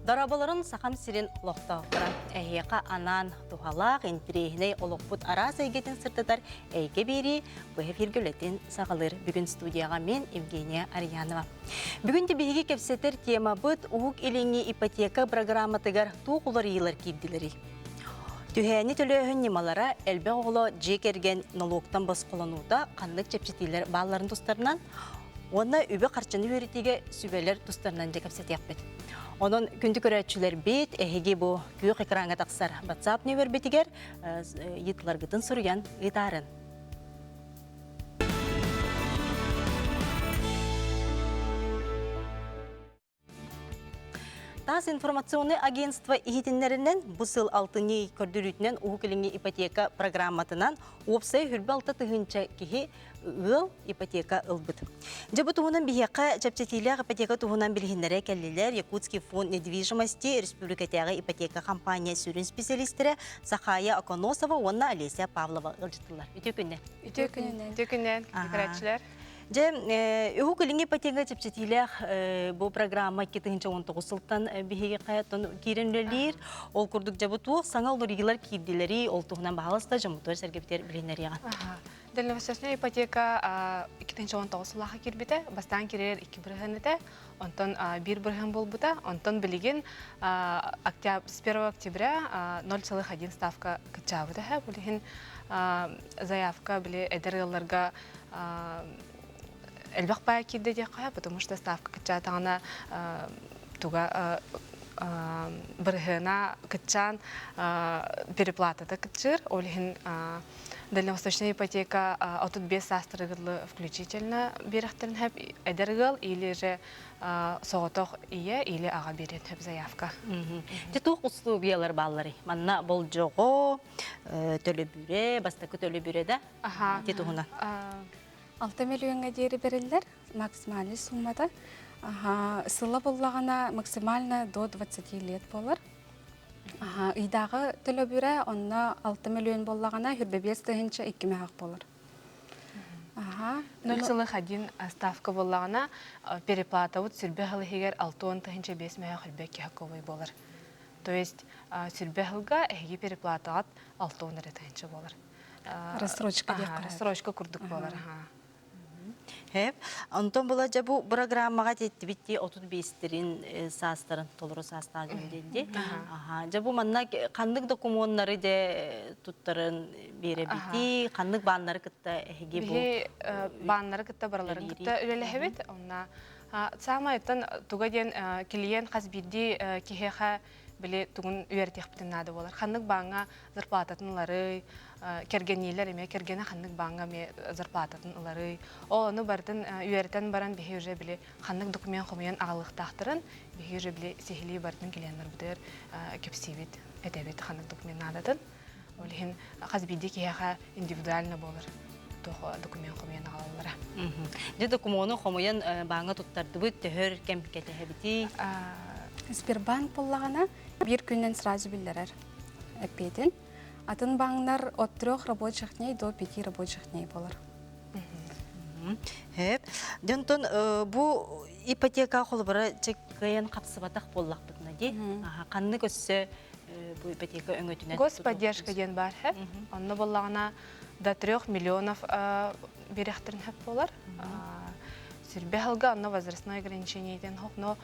Дорооболорун Сахам сирин олохтоохторо эһиэхэ анаан туһалаах, интириэһинэй олохпут араас эйгэтин сырдатар эйгэ биэрии бу эфиргэ үлэтин саҕалыыр. Бүгүн студияҕа мен Евгения Арьянова. Бүгүн де биһиги кэпсэтэр темабыт Уһук Илиҥҥи ипотека программатыгар туох уларыйыылар киирдилэрий? Түһээни төлөөһүн ньымалара элбэх оҕоло дьиэ кэргэн нолуоктан босхолонуута ханнык чэпчэтиилэр баалларын тустарынан уонна үбү-харчыны үөрэтиигэ сүбэлэр тустарынан дьэ кэпсэтиэхпит. Онон күндү көрөөччүлэрбит, эһиги бу күөх экраҥҥа тахсар WhatsApp нүөмэрбитигэр ыйытыларгытын суруйан ыытаарын. ТАСС информационнай агентство иһитиннэринэн бу сыл алтынньы көрдөрүүтүнэн Уһук Илиҥҥи ипотека программатынан уопсай 26 тыһыынча киһи ыал ипотека ылбыт. Дьэ бу туһунан биһиэхэ чэпчэтиилээх ипотека туһунан билиһиннэрэ кэллилэр Якутский фонд недвижимости республикатааҕы ипотека компания сүрүн специалистэрэ Сахая Оконосова уонна Олеся Павлова ыалдьыттылар. Үтүө күннэн. Үтүө күнүнэн. Үтүө күннэн, көрөөччүлэр. Дьэ, Уһук Илиҥҥи ипотека чэпчэтиилээх бу программа 2019 сылтан биһиги хайаттан киирэн үлэлиир. Ол курдук дьэ бу туох саҥа уларыйыылар киирдилэрий, ол туһунан баһаалыста дьоммутугар сэргэбитигэр билиһиннэриэҕин. Дальневосточная ипотека 2019 сыллаахха киирбитэ. Бастаан киирэр 2 бырыһыан этэ, онтон 1 бырыһыан буолбута. Онтон билигин с 1 октября 0,1 ставка кыччаабыта. Бу иһин заявка били эдэр ыалларга элбэх баай киирдэ диэххэ, потому что ставка кыччаатаҕына туга бырыһыана кыччаан переплатата кыччыыр. Ол иһин дальневосточная ипотека 35 саастарыгылы включительно биэрэхтэрин сөп эдэр ыал или же соҕотох ийэ или аҕа биэриэн сөп заявка. Дьэ туох условиялар баалларый? Манна болдьоҕо, төлөбүрэ, бастакы төлөбүрэ да? Ити туһунан. 6 миллиоҥҥа диэри бэриллэр максимальный суммата. Сыла буллаҕына максимально до 20 лет буолар. Ыйдааҕы төлөбүрэ онно 6 миллион буоллаҕына 25 тыһыынча 2 мөһөх буолар. 0,1 ставка буоллаҕына переплатабыт сүрбэ сыл иһигэр 60 тыһыынча 5 мөһөх үрбэ киһи буолар. То есть сүрбэ сылга эһиги переплатаҕыт 60 эрэ тыһыынча буолар. Рассрочка диэххэ. Рассрочка курдук буолар. Хэп. Онтон була дьэ бу программаҕа тиэттибит дии 35-терин саастарын толору саастаах дьон диэн дии. Аха. Дьэ бу манна ханнык докумуоннары дьэ туттарын биэрэбитий, ханнык бааннары кытта эһиги бу Биһи бааннары кытта барыларын кытта үлэлэһэбит. Онна саамай туга диэн клиент хас биирдии киһиэхэ били тугун үөрэтиэхпитин наада буолар. Ханнык бааҥҥа зарплататын ыларый, кэргэниилэр эмиэ кэргэнэ ханнык бааҥҥа эмиэ зарплататын ыларый. Ол ону барытын үөрэтэн баран биһи уже били ханнык документ хомуйан аҕалыахтаахтарын биһи уже били сиһилии барытын клиеннарбытыгар кэпсиибит, этэбит ханнык документ наадатын. Ол иһин хас биирдии киһиэхэ индивидуально буолар туох документ хомуйан аҕалаллара. Дьэ докумуону хомуйан бааҥҥа туттардыбыт, төһөр кэм кэтэһэбитий? Сбербанк буоллаҕына биир күнүнэн сразу биллэрэр эппиэтин. Атын бааннар от трех рабочих дней до пяти рабочих дней болар. Хэп. Дьонтон бу ипотека холобура кыайан хапсыбатах буоллахпытына дии. Ханнык өссө бу ипотека өҥөтүнэн Господдержка диэн баар хэп. Онно буоллаҕына до трех миллионов биэрэхтэрин хэп буолар. Сүрбэ сылга онно возрастной ограничение диэн хоп, но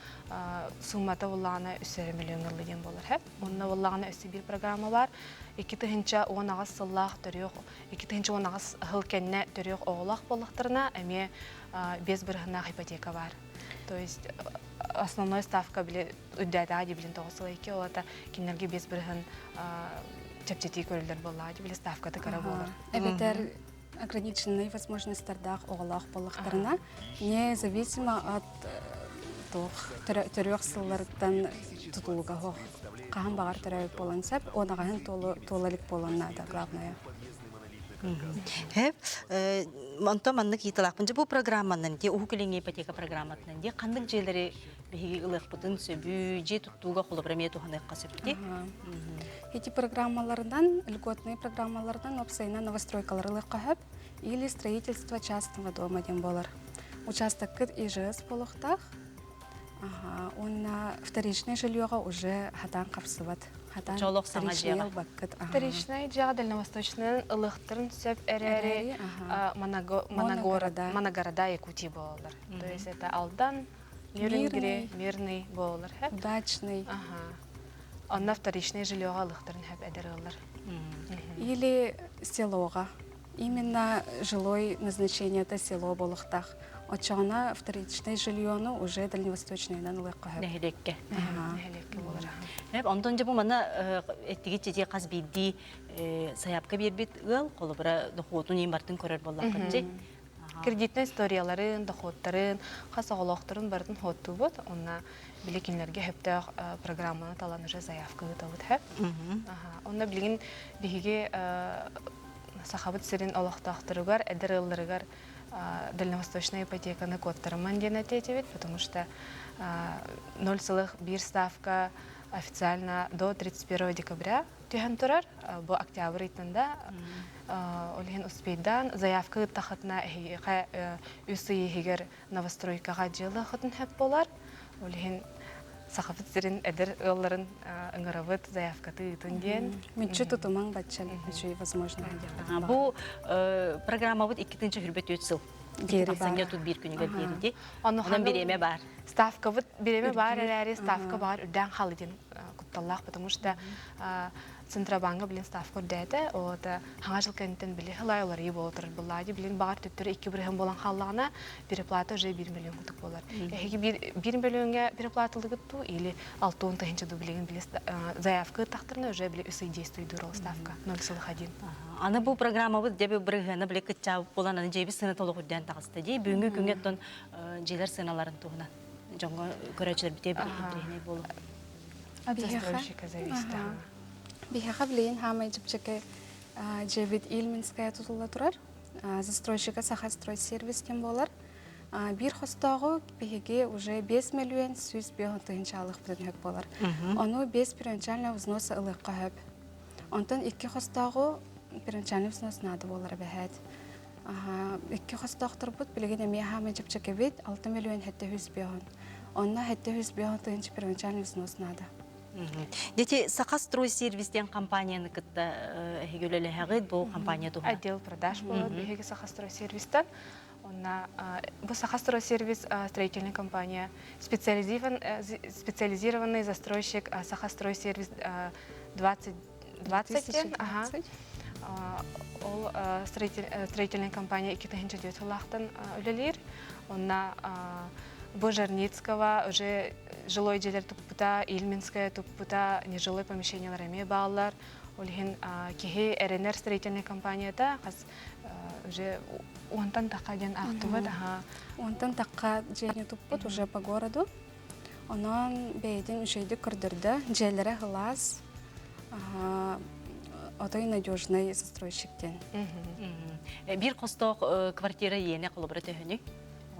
суммата буоллаҕына үс эрэ миллион ылла диэн буолар хэп. Онно буоллаҕына өссө биир программа бар. 2018 сыллаах төрүөх 2018 сыл кэннэ төрүөх оҕолоох буоллахтарына эмиэ без бырыһыннаах ипотека бар. То есть основной ставка били үрдээтэҕэ дии билин тоҕус сыл икки олата кинилэргэ биэс бырыһын чэпчэтии көрүллэр буоллаҕа дии били ставката кыра буолар. Эбэтэр ограниченные возможностардаах оҕолоох буоллахтарына независимо от туох төрүөх сылларыттан тутулуга суох хаһан баҕар төрөөбүт буолан сөп уонаҕаһын туола илик буолуон наада главное. Хэп, онтон маннык ыйыталаахпын. Дьэ бу программанан дии Уһук Илиҥҥи ипотека программатынан дии ханнык дьиэлэри биһиги ылыахпытын сөбүй, дьиэ туттууга холобура эмиэ туһаныахха сөп дии. Эти программаларынан, льготные программаларынан уопсайынан новостройкалары ылыахха сөп или строительство частного дома диэн буолар. Участоккыт ИЖС буолуохтаах. Уонна вторичное жильеға уже хатаан хапсыбат. Хатаан Чолох саҥа вторичный дьиэҕэ. ылбаккыт. Вторичное дьиэҕэ дальневосточнайын ылыахтарын сөп эрээри Моногорода. моногорода Якутии буолаллар. То есть это Алдан, Нерюнгри, Мирный буолалар. Удачный. Ага. Онно вторичное жильеҕа ылыахтарын сөп эдэр ыаллар. Или селоҕа. Именно жилой назначение это село буолуохтаах. Оччоҕуна вторичное жильену уже дальневосточныйынан ылыахха сөп. Нэһилиэккэ. Нэһилиэккэ буолар. Онтон дьэ бу манна эттиги чити хас биирдии сайаапка биэрбит ыал холобура дохуотун иин бартын көрөр буоллаххыт дьи. Кредитнэй историяларын, доходтарын, хас оҕолоохторун барытын хоттуубут. Онно били кинилэргэ сөптөөх программаны талан уже заявка ыытабыт сөп. Онно билигин биһиги Сахабыт сирин олохтоохторугар, эдэр ыалларыгар дальневосточная ипотеканы куоттарыман диэн этиэтибит, потому что 0,1 ставка официально до 31 декабря түһэн турар. Бу октябрь ыйтан да ол иһин успейдаан заявка ыыттахытына эһиэхэ үс ый иһигэр новостройкаҕа дьыалахытын сөп буолар. Ол иһин Сахабыт сирин эдэр ыалларын ыҥырабыт заявкаты ыытын диэн. Мүччү тутумаҥ бачча үчүгэй возможно диэххэ. Бу программабыт 2-24 сыл. Ахсынньы 31 күнүгэр диэри. Онон бириэмэ бар. Ставкабыт бириэмэ бар эрээри ставка бар үрдээн хаалы диэн кутталлаах, потому что Центробанка билин ставка үрдээтэ, ота хаҥа жыл кэнниттэн били хылай уларыйыы буола турар буллаа билин баҕар төттөрү 2 бырыһын буолан хааллаҕына переплата уже 1 миллион кутук буолар. Эһиги 1 миллионга переплатылыгыт дуу или 60 тыһыынча дуу билигин били заявка ыттахтарына уже били үс ый действуйдуур ол ставка 0,1. Аны бу программабыт дебе бырыһыана биле кытчаабыт буолан аны дьиэбит сыана толук үрдээн таҕыста дии. Бүгүҥҥү күҥҥэ оттон дьиэлэр сыаналарын туһунан дьоҥҥо көрөөччүлэрбитигэр били интэриэһинэй буолуо. От застройщика зависит. Биһиэхэ билигин хаамай чэпчэки дьиэбит Ильминская тутулла турар. Застройщика Сахастройсервис диэн буолар. Биир хостооҕу биһиги уже 5 миллион 105 тыһыынчалыахпытын сөп буолар. Ону без первоначального взноса ылыахха сөп. Онтон икки хостооҕу первоначальный взнос наада буолар эбэһээт. Икки хостоохторбут билигин эмиэ хаамай чэпчэкибит 6 миллион 705. Онно 705 тыһыынча первоначальный взнос наада. Дети Сахастройсервис диэн компанияны кытта эһиги үлэлэһэҕит бу компания туһунан. Отдел продаж буолар биһиги Сахастройсервистан. Онна бу Сахастройсервис строительная компания специализированный застройщик Сахастройсервис 20 20 ага. Ол строительная компания 2004 сыллаахтан үлэлиир. Онна бу Жарницкого уже жилой дьиэлэр туппута, Ильминская туппута, нежилой помещениялар эмиэ бааллар. Ол иһин киһи эрэнэр строительная компанията хас уже уонтан тахха диэн аахтыбыт. Уонтан тахха дьиэни туппут уже по городу. Онон бэйэтин үчүгэйдик көрдөрдө. Дьиэлэрэ сылаас, отой надежный застройщик диэн. Биир хостоох квартира иэнэ холобура төһөнүй?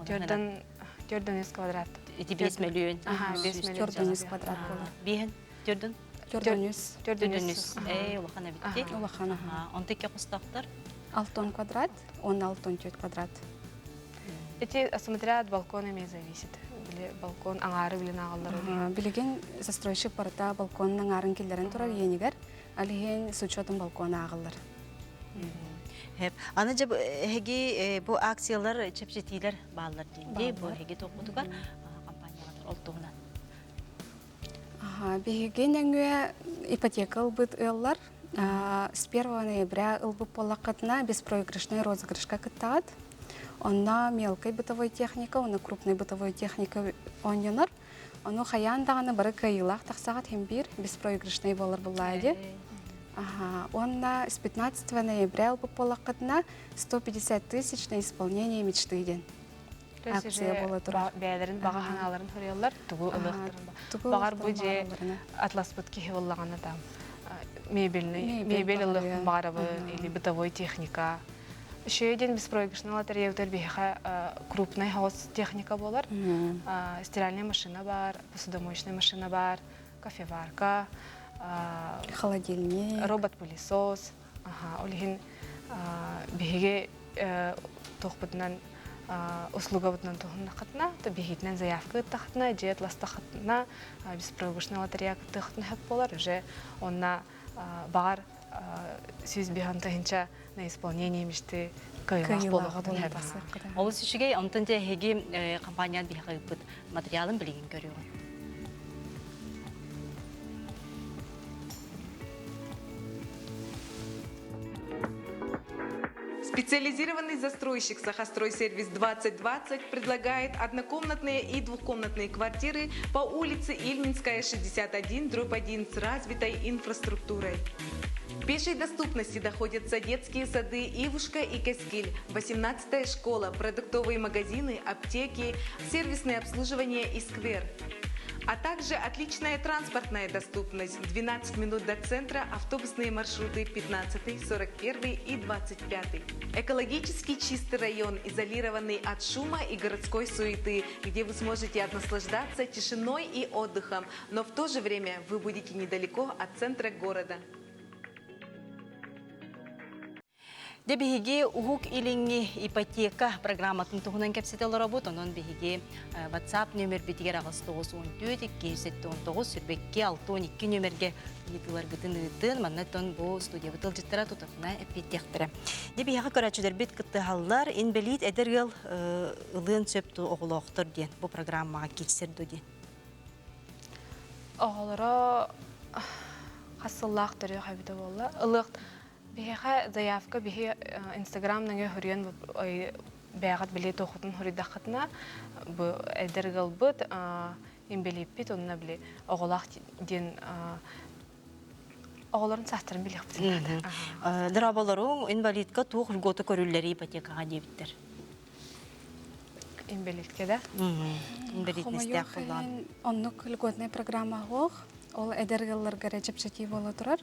Төрдөн төрдөн үс квадрат. Ити 5 миллион. Аха, 5 миллион. Төрдөн үс квадрат буолар. Биэһин? Төрдөн? Төрдөн үс. Төрдөн үс. Ээ, улахан эбитти. Улахан, аха. Онто икки хостоохтор? Алтон квадрат, он алтон төрт квадрат. Эти, смотря от балкона эмиэ зависит. Били балкон аҥаары билин ааҕаллар. Билигин застройщик барыта балконун аҥаарын киллэрэн турар иэнигэр, ал иһин с учетом балкона ааҕыллар. Аны дьэ эһиги бу акциялар чэпчэтиилэр бааллар диэн бу эһиги тохпутугар компаниялар ол туһунан. Биһиги нөҥүө ипотека ылбыт ыаллар с 1 ноября ылбыт буоллаххытына беспроигрышный розыгрышка кыттаҕыт. Онно мелкой бытовой техника, онно крупной бытовой техника оонньонор. Ону хайаан даҕаны бары кыайыылаах тахсаҕыт иһин биир беспроигрышный буолар буллаа дии. Уонна с 15 ноября ылбыт буоллаххытына 150 тысяч на исполнение мечты диэн акция буола турар. Бэйэлэрин баҕа санааларын суруйаллар, тугу ылыахтарын баҕар бу дьиэ атласпыт киһи буоллаҕына там мебельный мебель ылыахпын баҕарабын или бытовой техника. Еще один беспроигрышный лотерея биһиэхэ крупный хаос техника буолар. Стиральная машина бар, посудомоечная машина бар, кофеварка, холодильник, робот-пылесос. Ол иһин биһиги туохпутунан услугабытынан туһуннаххытына, то биһитинэн заявка ыттахытына, дьиэ атластахытына, беспроигрышный лотерея кыттыахытына сөп буолар. Уже онна баҕар 105 тыһынча на исполнение мечты кыайыылаах буолуоххутун сөп. Олус үчүгэй, онтон дьэ эһиги компаниян биһиэхэ ыыппыт материалын билигин көрүөҕүн. Специализированный застройщик «Сахостройсервис-2020» предлагает однокомнатные и двухкомнатные квартиры по улице Ильминская, 61, дробь 1 с развитой инфраструктурой. В пешей доступности находятся детские сады «Ивушка» и «Каскиль», 18-я школа, продуктовые магазины, аптеки, сервисное обслуживание и сквер. А также отличная транспортная доступность. 12 минут до центра, автобусные маршруты 15, 41 и 25. Экологически чистый район, изолированный от шума и городской суеты, где вы сможете наслаждаться тишиной и отдыхом, но в то же время вы будете недалеко от центра города. Дьэ биһиги Уһук Илиҥҥи ипотека программатын туһунан кэпсэтэ олоробут. Онон биһиги WhatsApp нүөмэрбитигэр 894 279 22 62 нүөмэргэ ыйытыыларгытын ыытын. Манна бу студиябыт тылдьыттара тутатына эппиэттиэхтэрэ. Дьэ биһиэхэ көрөөччүлэрбит кыттыһаллар. Инбэлиит эдэр ыал ылыан сөп ту оҕолоохтор диэн бу программаҕа киирсэр дуо диэн. Оҕолоро хас сыллаах төрүөх эбитэ буолла. Ылыах Биһиэхэ заявка биһи Инстаграм нөҥүө хоруйан бэйэҕит били туоххутун хоруйдаххытына бу эдэр ыалбыт инбэлииппит онно били оҕолоох диэн оҕолорун саастарын билиэхпитин наада. Дорооболоруҥ инвалидка туох льгота көрүллэрий ипотекаҕа диэбиттэр. Инбэлииткэ да? Инбэлиитинэстээх буоллаҕын. Оннук льготная программа суох. Ол эдэр ыалларга эрэ чэпчэтии буола турар.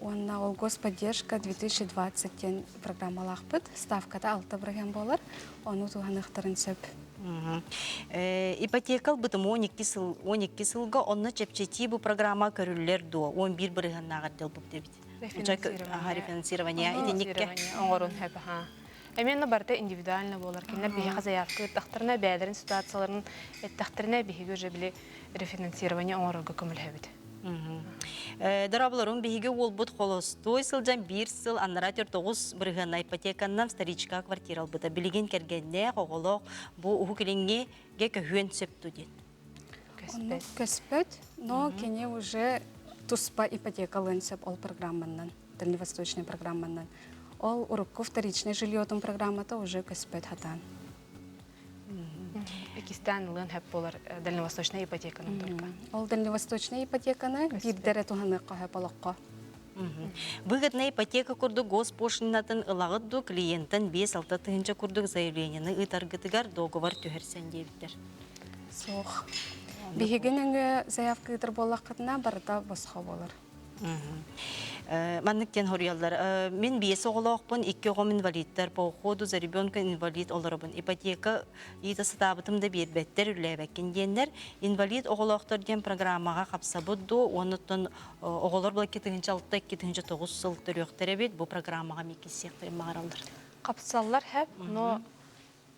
Уонна ол Господдержка 2020 диэн программалаахпыт. Ставката 6% буолар. Ону туһаныахтарын сөп. Ипотека ылбытым 12 сыл 12 сылга онно чэпчэтии бу программа көрүллэр дуо? 11 бырыһыаннааҕар дылбыт дебит. Рефинансирование. Рефинансирование итинникке. Оҥорун сөп аха. Эмиэ барыта индивидуально буолар. Кинилэр биһиэхэ заявка ыыттахтарына, бэйэлэрин ситуацияларын эттэхтэринэ, биһиги уже били рефинансирование оҥорорго көмөлөһөбүт. Дорооболорум биһиги уолбут холостуой сылдьан биир сыл аннараа 49 бырыһыанна ипотеканнан вторичка квартира ылбыта. Билигин кэргэннээх, оҕолоох бу Уһук Илиҥҥигэ көһүөн сөп дуу диэн. Көспөт. Көспөт, но кини уже туспа ипотекалыан сөп ол программаннан, дальневосточный программаннан. Ол урукку вторичный жильетун программата уже көспөт хатаан. Иккистээн ылыан сөп буолар дальневосточная ипотеканы только. Ол дальневосточная ипотеканы биирдэрэ туһаныахха сөп олоххо. Выгодная ипотека курдук госпошлинатын ылаҕыт дуу клиентэн 5-6 тыһыынча курдук заявлениены ыытаргытыгар договор түһэрсэн диэбиттэр. Суох. Биһиги нөҥүө заявка ыытар буоллаххытына барыта босхо буолар. Маннык диэн хоруйаллар. Мин биэс оҕолоохпун, икки оҕом инвалидтар. По уходу за ребенка инвалид олоробун. Ипотека ыыта сатаабытым да биэрбэттэр, үлэлээбэккин диэннэр. Инвалид оҕолоохтор диэн программаҕа хапсабыт дуо? Уонуттан оҕолор была 2006 2009 сыл төрүөхтэр эбит. Бу программаҕа эмиэ киирсиэхтэрин баҕараллар. Хапсаллар сөп, но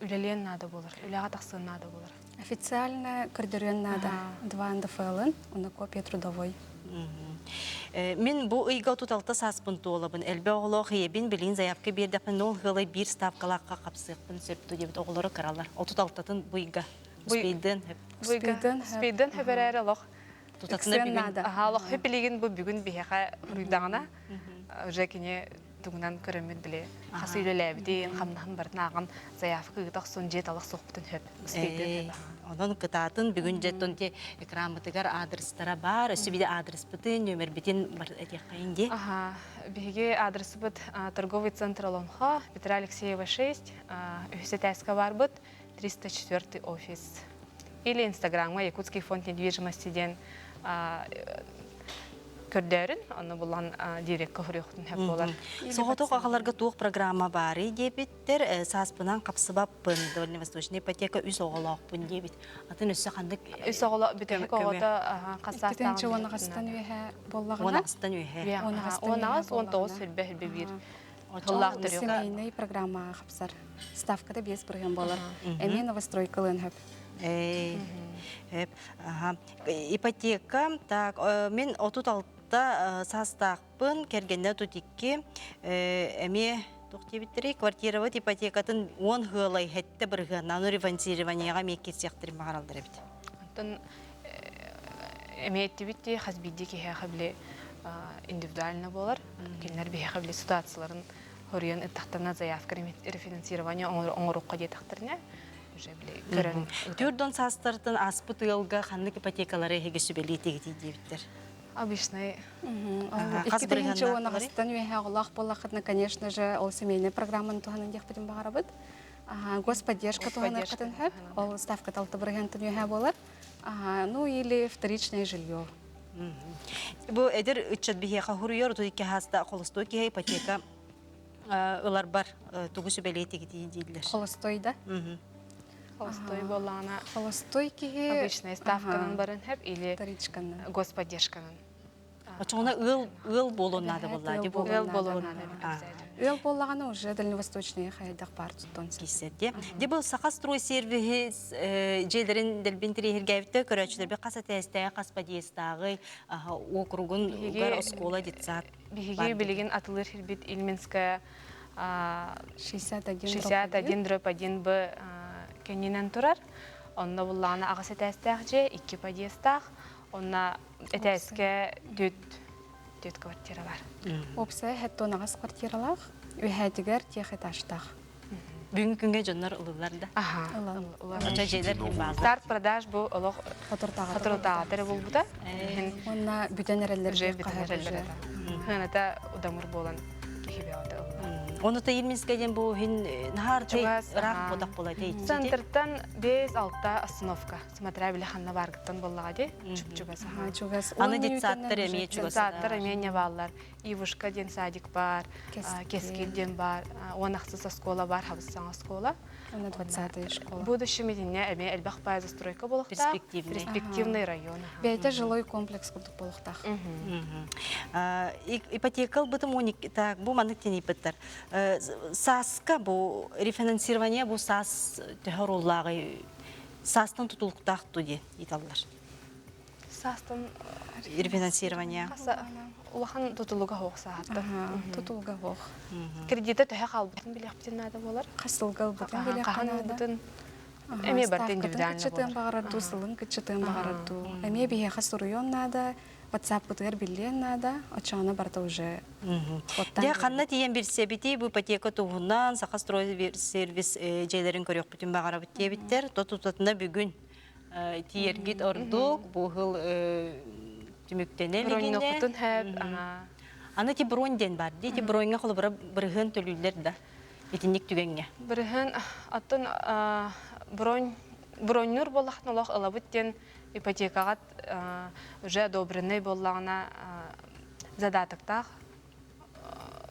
үлэлиэн наада буолар, үлэҕэ тахсыан наада буолар. Официально көрдөрүөн наада. Два НДФЛ-ын, уонна копия трудовой. Мин бу ыйга 36 сааспын туолабын. Элбэх оҕолоох ийэбин билигин заявка биэрдэхпинэ ол ыалай биир ставкалаахха хапсыахпын сөп диэбит оҕолоро кыралар. 36-тын бу ыйга. Успейдын. Успейдын. Успейдын хөбөрөөр олох. Тутатына бүгүн. Аха олох билигин бу бүгүн биһиэхэ руйдаҕына уже кини тугунан көрөммүт били хас үлэлээбитин, хамнаһын барытын ааҕан заявка ыыта охсон дьиэ талах суохпутун сөп. Онон кытаатын бүгүн дьэ те экраммытыгар адрестара баар, өссө биде адреспытын, нөмербитин этиэххэйин дии. Аха, биһиги адресыбыт торговый центр Олонхо, Петра Алексеева 6, үһүс этээскэ барбыт, 304 офис. Или Инстаграмҥа Якутский фонд недвижимости диэн көрдөөрүн, онно булан дирекка хоруйохтун сөп буолар. Соҕотох аҕаларга туох программа баарый диэбиттэр, сааспынан хапсыбаппын, дальневосточная ипотека үс оҕолоохпун диэбит. Атын өссө ханнык Үс оҕоло бүтэһик оҕото хас саастааҕын Уон аҕыстан үөһэ буоллаҕына. Уон аҕыстан үөһэ. Уон аҕыс, 19 сүрбэ сүрбэ биир. Тыллаах төрүөх. Семейный программаҕа хапсар. Ставката 5% буолар. Эмиэ новостройкалыан сөп. Ипотека, так, мин 36 саастаахпын, кэргэннэ 32, эмиэ туох диэбиттэрий, квартирабыт ипотекатын 10 ыалай хэттэ бырыһыаннаан рефинансированиеҕа эмиэ киирсиэхтэрин баҕараллар эбит. Онтон эмиэ эттибит дии, хас биирдии киһиэхэ били индивидуально буолар. Кинилэр биһиэхэ били ситуацияларын хоруйан ыттахтарына заявка рефинансирование оҥоруохха диэтэхтэринэ уже били көрөн Түрдон саастартан ааспыт ыалга ханнык ипотекалары эһиги сүбэлии тигитий диэбиттэр. Обычный. Хас Икки уон аҕыстан үөһэ оҕолоох буоллаххытына, конечно же, ол семейный программаны туһанан диэхпитин баҕарабыт. Господдержка туһанархытын сөп. Ол ставка алты бырыһыантан үөһэ буолар. Ну или вторичное жилье. Бу эдэр ыччат биһиэхэ хуруйар 32 хааста холостой киһи ипотека ыларбар тугу сүбэлиэ тигитии дииллэр. Холостой да? Холостой буоллаҕына Холостой киһи обычный ставканан баран хэп или вторичканан. господдержканан. Очоҕуна ыал ыал буолуон наада буоллаа ди бу. Ыал буолуон наада. Ыал буоллаҕына уже дальневосточные хайдах баар туттуон сөп. Киссэрде. Де бу Саха строй сервиһи дьиэлэрин дэлбин тириэһиргээбиттэ көрөөччүлэрбит хас этээстээх, хас подъездааҕый, округун угар оскуола, детсад. Биһиги билигин атылыыр сирбит Ильминская 61 61 дробь 1 Б кэннинэн турар. Онно буллаҕына аҕыс этээстээх дьиэ, икки подъездтаах. Онно этээскэ түөрт квартира бар. Уопсайа 78 квартиралаах, үһээтигэр тех этажтаах. Бүгүн күҥҥэ дьоннор ылыллар да. Аха. Очо дьиэлэр бааллар. Старт продаж бу олох Хотуртааҕы эрэ булбута. Уонна бүтэн эрэллэр Уже бүтэн эрэллэр. Хыаната удамыр буолан киһи бэҕэтэ ылла. Ону та Ильминскэй диэн бу иһин наһаар ыраах бодох буола Центртан 5-6 остановка. Смотря били ханна бааргыттан буоллаҕа дии. Чуп-чугас. Чугас. Аны детсадтар эмиэ чугас. Детсадтар эмиэ не бааллар. Ивушка диэн садик бар, Кескил диэн бар, уон ахсыс оскуола бар, хабыс саҥа оскуола. Она 20 школа. Будущем итиннэ эмиэ элбэх баай застройка буолуохтаах. Перспективный. Перспективный район. Бэйэтэ жилой комплекс курдук буолуохтаах. Ипотека ылбытым так бу маннык тэнийбиттэр. Сааска бу рефинансирование бу саас төһө оруоллааҕый саастан тутулуктаах ту диэн ыйыталлар. Саастан рефинансирование. Улахан тутулуга суох сааттан. Тутулуга суох. Кредита төһө хаалбытын билиэхпитин наада буолар. Хас сылга ылбытын билиэххэ наада. Эмиэ барыта индивидуально кыччатыан баҕарар дуу, сылын кыччатыан баҕарар дуу. Эмиэ биһиэхэ суруйуон наада, WhatsApp-пытыгар биллиэн наада, оччоҕуна барыта уже Дьэ, ханна тиийэн билсэбитий бу ипотека туһунан Саха стройсервис дьиэлэрин көрүөхпүтүн баҕарабыт диэбиттэр. То тутатына бүгүн тиийэргит ордук, бу ыһыл түмүктэнэ илигинэ. Аны ти бронь диэн бар дии, ти броньҥа холобура бырыһыан төлүүллэр да итинник түгэҥҥэ. Бырыһыан оттон бронь бронньуур буоллахтына олох ылабыт диэн ипотекаҕа уже одобренный буоллаҕына задатоктаах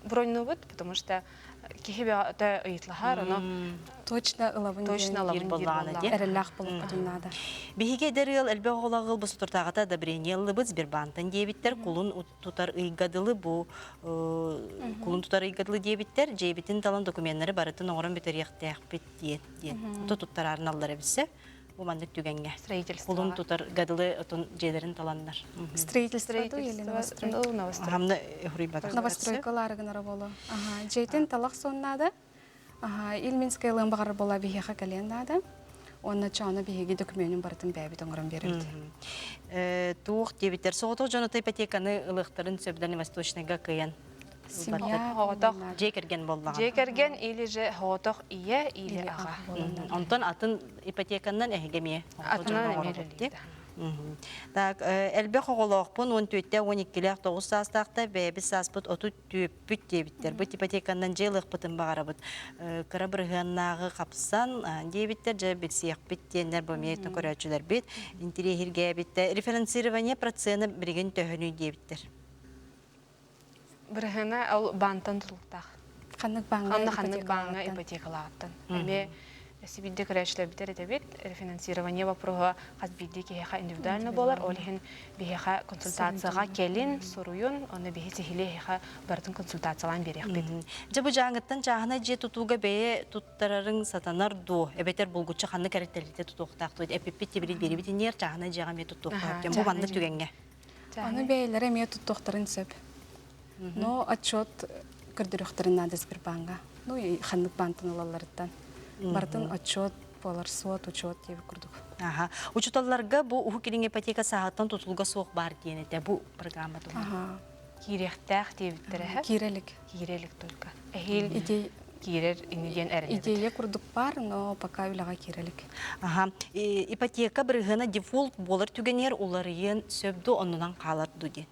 броннуубут, потому что киһи бөҕөтө ыйытлаһар, ону точно ылабын точно ылабын диир буоллаҕына эрэллээх буолуохпутун наада. Биһиги эдэр ыал элбэх оҕолоох ыал бу соторутааҕыта одобрение ыллыбыт Сбербантан диэбиттэр, кулун тутар ыйга дылы бу кулун тутар ыйга дылы диэбиттэр, дьиэбитин талан докуменнары барытын оҥорон бүтэриэхтээхпит диэн диэн. Ото туттараарыналлар эбиссе. Бу маннык түгэҥҥэ. Строительство. Кулун тутар гадылы отун дьиэлэрин таланнар. Строительство или новостройка? Хамна хуруйбатах. Новостройкалары гынара боло. Ага, дьиэтин талах соннада. Ага, Ильминская ылыан баҕарар буола биһиэхэ кэлиэн наада. Уонна чоно биһиги докумуонун барытын бэйэбит оҥорон биэрэбит. Туох диэбиттэр соҕотох дьон ипотеканы ылыахтарын сөп Дальневосточныйга кыайан Семья Соҕотох дьиэ кэргэн буоллаҕына. Дьиэ кэргэн или же соҕотох ийэ или аҕа. Онтон атын ипотеканан эһиги эмиэ Атынан эмиэ үлэлиир. Так, элбэх оҕолоохпун, 14-те, 12-лээх, 9 саастаахта, бэйэбит сааспыт 34-пүт диэбиттэр. Бу ипотеканан дьиэ ылыахпытын баҕарабыт. Кыра бырыһыаннааҕы хапсан диэбиттэр, дьэ билсиэхпит диэннэр бу эмиэ көрөөччүлэрбит интириэһиргээбиттэр. Референсирование процена билигин төһөнүй диэбиттэр. Бырыһыана ол баантан тутулуктаах. Ханнык бааҥҥа Ханна ханнык бааҥҥа ипотекалааттан. Эмиэ. Өссө биирдэ көрөөччүлэрбитэр этэбит, рефинансирование вопроһа хас биирдии киһиэхэ индивидуально буолар, ол иһин биһиэхэ консультацияҕа кэлин, суруйун, онно биһи сиһилии эһиэхэ барытын консультациялаан биэриэхпит. Дьэ бу дьааҥыттан чааһынай дьиэ тутууга бэйэ туттарарыҥ сатанар дуо? Эбэтэр булгуччу ханнык эрэ тэрилтэ тутуохтаах дуо? Эппиппит тибилит биэрибит инниэр чааһынай дьиэҕэ эмиэ туттуохтаах диэн. Бу маннык түгэҥҥэ. Аны бэйэлэрэ эмиэ туттуохтарын сөп. Но отчет көрдөрүөхтэрин наада Сбербанга. Ну и ханнык баантан ылалларыттан. Барытын отчет буолар, суот, учет диэбит курдук. Аха. Учуталларга бу Уһук Илиҥ ипотека сааһыттан тутулуга суох баар диэн этэ бу программа туһунан. Аха. Киириэхтээх диэбиттэрэ һэ? Киирэ илик. Киирэ илик только. Эһиил Идея, киирэр ини диэн эрэнэбит. идея курдук баар, но пока үлэҕэ киирэ илик. Аха. Ипотека бырыһыана дефолт буолар түгэнигэр уларыйыан сөп дуо, оннунан хаалар дуо диэн.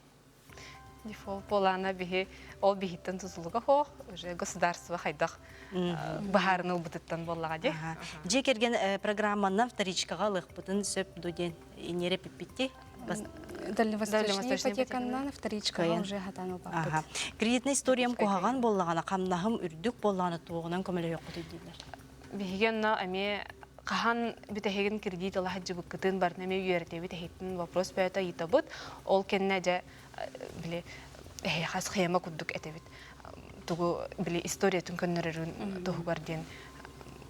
Дефолт буолаана биһи ол биһиттэн тутулуга суох, уже государство хайдах быһаарыны ылбытыттан буоллаҕа дии. Дьиэ кэргэн программанан вторичкаҕа ылыахпытын сөп дуо диэн иниэрэ эппиппитти. Дальневосточный ипотеканнан вторичкаҕа уже хатан ылбаппыт. Кредитный историям куһаҕан буоллаҕына, хамнаһым үрдүк буоллаҕына туоҕунан көмөлөһүөххүтүй дииллэр. Биһиги онно эмиэ хаһан бүтэһигин кредит ыла сылдьыбыккытын барытын эмиэ үөрэтэбит, эһиттэн вопрос бөҕөтө ыйытабыт. Ол кэннэ дьэ били эһиэхэ схема курдук этэбит. Тугу били историятын көннөрөрүн туһугар диэн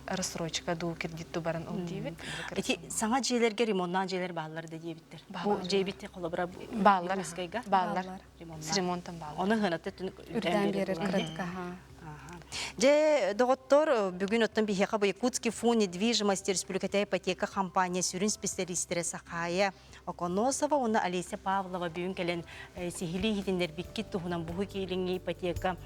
рассрочка дуу, кредит дуу баран ол диибит. Ити саҥа дьиэлэргэ ремоннаах дьиэлэр бааллар да диэбиттэр. Бу дьиэбит холобура Бааллар. Бааллар. С ремонтом бааллар. Оны хыната үрдээн биэрэр кыратык Дьэ, доҕоттор, бүгүн оттон биһиэхэ бу Якутский фонд недвижимости республиката ипотека компания сүрүн специалистэрэ Сахая Оконосова уонна Олеся Павлова бүгүн кэлэн сиһилии иһитиннэрбиккит туһунан буһу киилиҥҥи ипотека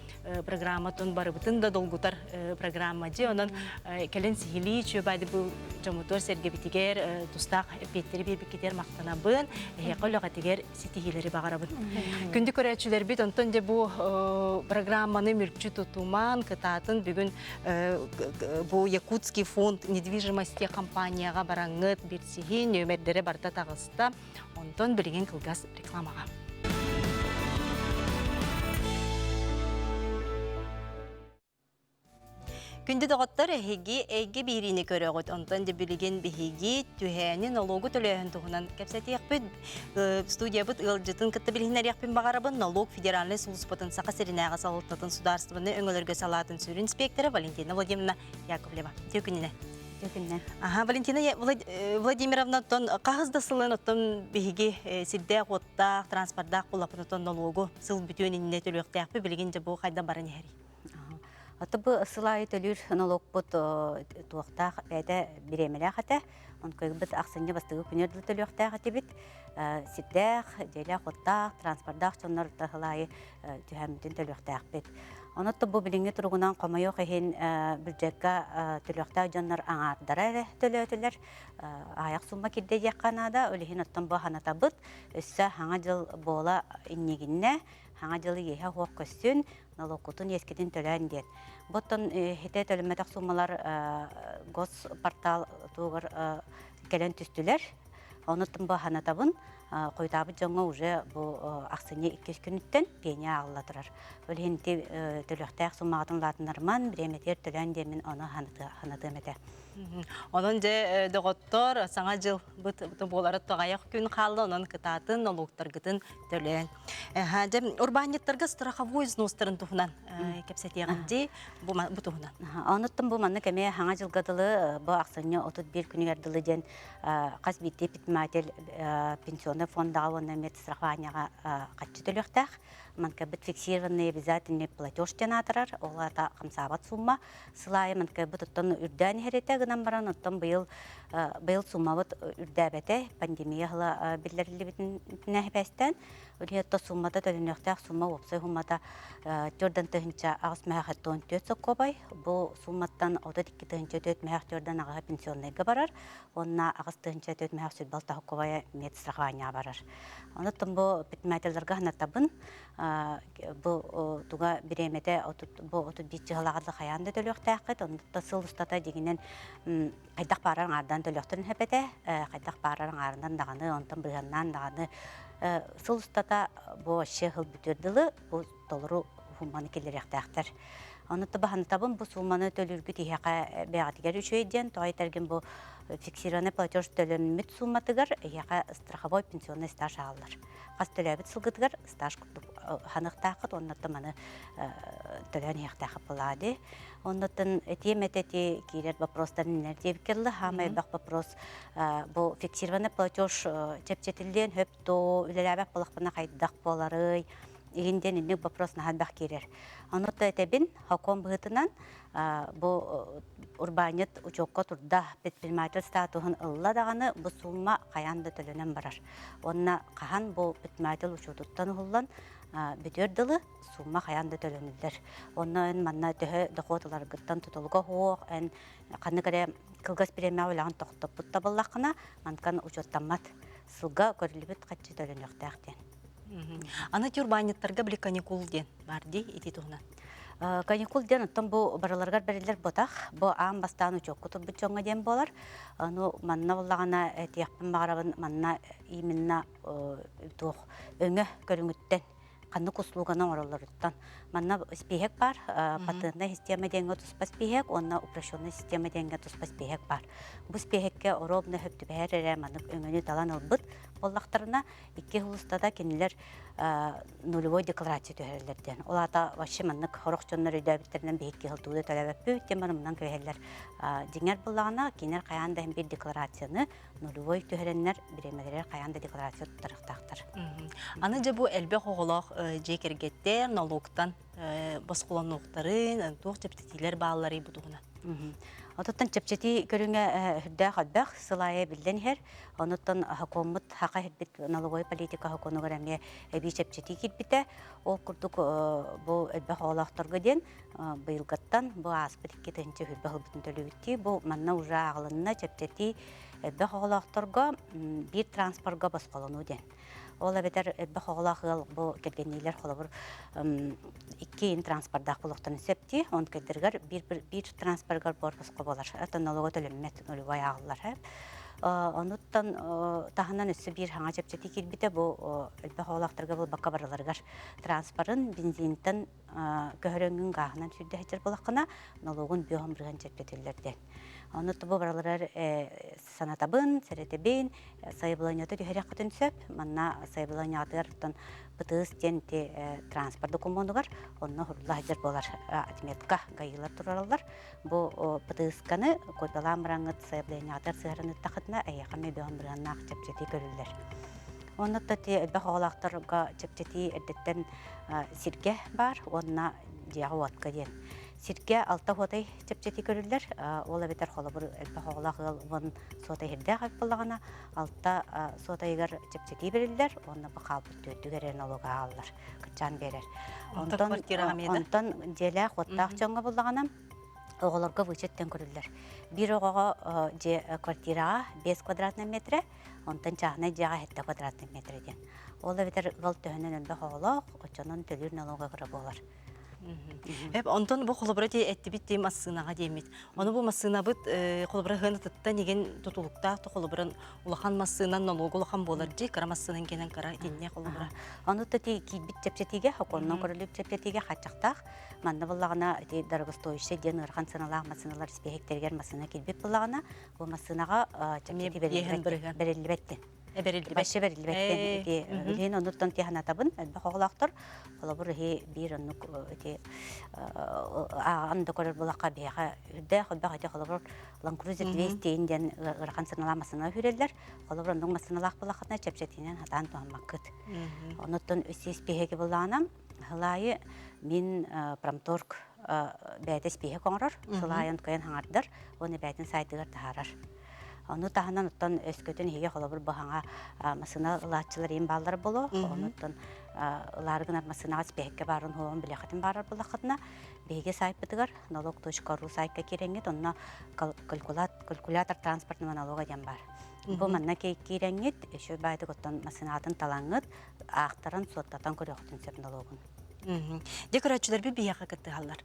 программатын барыбытын да долгутар программа дьэ онон кэлэн сиһилии чүөбайды бу дьоммутугар сэргэбитигэр тустаах эппиэттэри биэрбиккитигэр махтанабын эһиэхэ үлэҕитигэр ситиһиилэри баҕарабын. Күндү көрөөччүлэрбит, онтон дьэ бу программаны мүлчү тутуман, кытаатын бүгүн бу Якутский фонд недвижимости компанияҕа бараҥҥыт билсиһии нүөмэрдэрэ барыта таҕыста. Онтон билигин кылгас рекламаҕа. Күндү доҕоттор, эһиги эйгэ биэриини көрөҕүт. Онтон дьэ билигин биһиги түһээни нолуогу төлөөһүн туһунан кэпсэтиэхпит. Студиябыт ыалдьытын кытта билиһиннэриэхпин баҕарабын. Налог федеральнай сулууспатын Саха сиринээҕи салалтатын судаарыстыбаннай өҥөлөргө салаатын сүрүн инспектора Валентина Владимировна Яковлева. Үтүө күнүнэ. Үтүө күнүнэ. Аха, Валентина Владимировна, оттон хаһыс да сылын оттон биһиги сирдээх-уоттаах, транспордаах булаппын оттон нолуогу сыл бүтүөн иннинэ төлүөхтээхпит. Билигин дьэ бу хайдан баран иһэрий? Ото бу сыл аайы төлүүр нолуокпут туохтаах бэйэтэ бириэмэлээх этэ. Онкойбут ахсынньы бастакы күнүгэр дылы төлүөхтээх этибит. Сирдээх, дьиэлээх-уоттаах, транспордаах дьоннор сыл аайы түһээммитин төлүөхтээхпит. Онон бу билиҥҥи туругунан хомойуох иһин бюджекка төлүөхтээх дьоннор аҥаардара эрэ төлөөтүлэр. Аҕыйах сумма кирдэ диэххэ наада. Ол иһин оттон бу санатабыт. Өссө Саҥа дьыл буола иннигиннэ Саҥа дьылы иэһэ суох көссүн, нолуоккутун иэскитин төлөөн диэн. Бу оттон хитэ төлөммөтөх суумалар госпортал тугар кэлэн түстүлэр. Онуттан бу санатабын, хойутаабыт дьоҥҥо уже бу ахсынньы иккис күнүттэн пеня ааҕылла турар. Ол иһин ити төлүөхтээх суммаҕытын улаатыннарыман, бириэмэтигэр төлөөн диэммин ону санатыам этэ. Онон дьэ доҕоттор, саҥа дьыл быт буолара тоҕайах күн хаалла, онон кытаатын, нолуоктаргытын төлөөн. Дьэ, урбаанньыттарга страховой взностарын туһунан кэпсэтиэҕин дии, бу, бу туһунан. Онуттан бу маннык эмиэ хаҥа дьылга дылы бу ахсынньы 31 күнүгэр дылы диэн хас биирдии предприниматель пенсионный фондаҕа уонна медстрахованияҕа хаччы төлүөхтээх. Манкабыт фиксированный обязательный платеж диэн аатырар, ол аата хамсаабат сумма. Сыл аайы манкабыт оттон үрдээн иһэр этэ гынан баран, оттон быйыл быйыл суммабыт үрдээбэтэ, пандемия ыла биллэриллибитинэ эбээстээн, Үлэһит суммата төлөнүөхтээх сумма уопсай суммата 4 8 14 соккуобай. Бу сумматтан 32 тыһыынча 4 мөһөх төрдөн аҕыһа пенсионнайга барар уонна 8 тыһыынча 4 мөһөх 26 соккуобайа медстрахование барар. Онон бу предпринимателлэргэ санатабын бу туга бириэмэтэ бу 31 чыһылаҕа хайаан да төлүөхтээххит. Онно сыл устата дьиҥинэн хайдах баарар аҥаардаан төлүөхтэрин сөп этэ, хайдах баарар аҥаарынан даҕаны, онтон быһыаннаан даҕаны сыл устата бу вообще сыл бүтүөр дылы бу толору уһумманы киллэриэхтээхтэр. Ону табаһантабын бу сууманы төлүүргүт иһэхэ бэйэҕитигэр үчүгэй диэн, тоҕо этэргин бу фиксированный платеж төлөммүт сууматыгар эһиэхэ страховой пенсионный стаж ааллар. Хас төлөөбүт сылгытыгар стаж курдук ханыахтааххыт, оннуттан маны төлөөн иһиэхтээххит буолаа дии. Оннуттан этиэм эти киирэр вопростар нинер диэбиккэ хаамай элбэх вопрос бу фиксированный платеж чэпчэтиллиэн хөп тоо үлэлээбэт буолахпына хайдах буоларый игин диэн инник вопрос наһаа элбэх киирэр. Ону то этэбин, хокуон быһыытынан бу урбаанньыт учуокка турда, предприниматель статуһун ылла даҕаны бу сумма хайаан да төлөнөн барар. Уонна хаһан бу предприниматель учуотуттан уһуллан бүтүөр дылы сумма хайаан да төлөнүллэр. Онно эн манна төһө дохуот ыларгыттан тутулуга суох, эн ханнык эрэ кылгас бириэмэҕэ үлэҕин тохтоппут да буоллаххына, манкан учуоттаммат сылга көрүллүбүт харчы төлөнүөхтээх диэн. Аны урбаанньыттарга били каникул диэн бар дии ити туһунан. Каникул диэн оттон бу барыларыгар бэриллэр ботах, бу аан бастаан учуокка турбут дьоҥҥо диэн буолар. Ону манна буоллаҕына этиэхпин баҕарабын, манна именно туох өҥө көрүҥүттэн ханнык услуганы оҥороллоруттан. Манна спиэһэк баар, патентная система диэҥҥэ туспа спиэһэк уонна упрощенная система диэҥҥэ туспа спиэһэк баар. Бу спиэһэккэ оруобуна сөп түбэһэр эрэ маннык өҥөнү талан ылбыт буоллахтарына, икки сыл устата кинилэр нулевой декларация түһэрэллэр диэн. Ол аата вообще маннык сорох дьоннор өйдөөбүттэринэн биһикки сыл тугу да төлөөбөппүт диэн барымынан кэбиһэллэр. Дьиҥэр буоллаҕына, кинилэр хайаан да иһин биир декларацияны нулевой түһэрэннэр бириэмэлэригэр хайаан да декларация туттарыахтаахтар. Аны дьэ бу элбэх оҕолоох дьиэ кэргэттэр налогтан босхолонуохтарын, туох чэпчэтиилэр баалларый бу туһунан? Отуттан чэпчэтии көрүҥэ үрдээх элбэх, сыл аайы биллэн иһэр. Онуттан сокуоммут хака иһирбит налоговой политика сокуонугар эмиэ эбии чэпчэтии киирбитэ. Ол курдук бу элбэх оҕолоохторго диэн быйылгыттан бу ааспыт 2020 сылбытын төлүүбүттүү. Бу манна уже ааҕылынна чэпчэтии элбэх оҕолоохторго биир транспорга босхолонуу диэн. Ол эбэтэр элбэх оҕолоох ыал бу кэргэнниилэр холобур икки ин транспордаах буолуохтарын сөп дии. Он кэлдэригэр биир, биир транспоргар буор босхо буолар. Это налога төлөммөт нулевой ааҕыллар. Онуттан таһынан өссө биир хаҥа чэпчэтии киирбитэ бу элбэх оҕолоохторго буолбакка барыларыгар транспорын бензинтэн көһөрөҥҥүн гааһынан сүүрдэ сылдьар буолаххына налогун бүөһүн бырыһан чэпчэтиллэр диэн. Ону бу барыларар санатабын, сэрэтэбин, сайабылыанньата түһэриэххитин сөп. Манна сайабылыанньаҕытыгар оттон ПТС диэн ити транспорт докумуонугар онно сурулла сылдьар буолар отметка гаилар турараллар. Бу ПТС-каны копиялаан бараҥҥыт сайабылыанньаҕытыгар сыһаран ыттаххытына эйиэхэ эмиэ бөҕөн бырыһыаннаах чэпчэтии көрүллэр. Онно ити элбэх оҕолоохторго чэпчэтии эрдэттэн сиргэ баар уонна дьиэҕэ-уотка диэн. Сиргэ алта уотай чэпчэтии көрүллэр. Ол эбэтэр холобур элбэх оҕолоох ыал уон суотай сирдээх эбит буоллаҕына, алта суотайыгар чэпчэтии бэриллэр уонна бу хаалбыт түөрдүгэр эрэ налог ааҕаллар, кыччаан биэрэр. Онтон онтон дьиэлээх уоттаах дьоҥҥо буоллаҕына, оҕолорго вычеттэн көрүллэр. Биир оҕоҕо дьиэ квартираҕа 5 квадратный метрэ, онтон чааһынай дьиэҕэ 7 квадратный метрэ диэн. Ол эбэтэр ыал төһөнөн элбэх оҕолоох, оччонон төлүүр налога кыра буолар. Эп онтон бу холобура ти эттибит ти массыынаҕа диэммит. Ону бу массыынабыт холобура хыанатыттан игин тутулуктаах то холобуран улахан массыынан налог улахан буолар дии кыра массыынан кэнэн кыра итинне холобура. Ону та ти киирбит чэпчэтиигэ хокуоннан көрүлүп чэпчэтиигэ хааччахтаах. Манна буллаҕына ити дорогостоящий диэн ыарахан сыаналаах массыыналар испиэһэктэригэр массыына киирбит буллаҕына бу массыынаҕа чэпчэтии бэриллибэт диэн. Бэриллибэт. Вообще бэриллибэттэн ити билигин оннуттан тиһанатабын элбэх оҕолоохтор холобур иһи биир оннук ити ааҕан да көрөр булахха биһиэхэ үрдээх элбэх ити холобур Land Cruiser 200 диэн ыарахан сыаналаах массыына үүрэллэр холобур оннук массыыналаах булаххытына чэпчэтиинэн хатаан туһаммаккыт онуттан үс биһиги буллаҕына Сылаайы мин промторг бэйэтэ испииһэк оҥорор, сылаайын кыайан хаҥардар уонна бэйэтин сайтыгар таһаарар. Ону таһынан оттон өскөтүн иһигэ холобур баһаҥа массыына ылааччылар иин бааллар боло, онуттан ылаары гынар массыынаҕа испииһэккэ баарын хуоҕун билэххитин баарар буллаххытына, биһиги сайтпытыгар налог.ру сайтка киирэҥҥит, онно калькулятор транспортного налога диэн баар. Бу манна киирэҥҥит, еще баайтык оттон массыынаҕытын талаҥҥыт, аахтаран, суоттатан көрүөхтүн сөп налогун. Дьэ көрөөччүлэрбит биһиэхэ кыттыһаллар.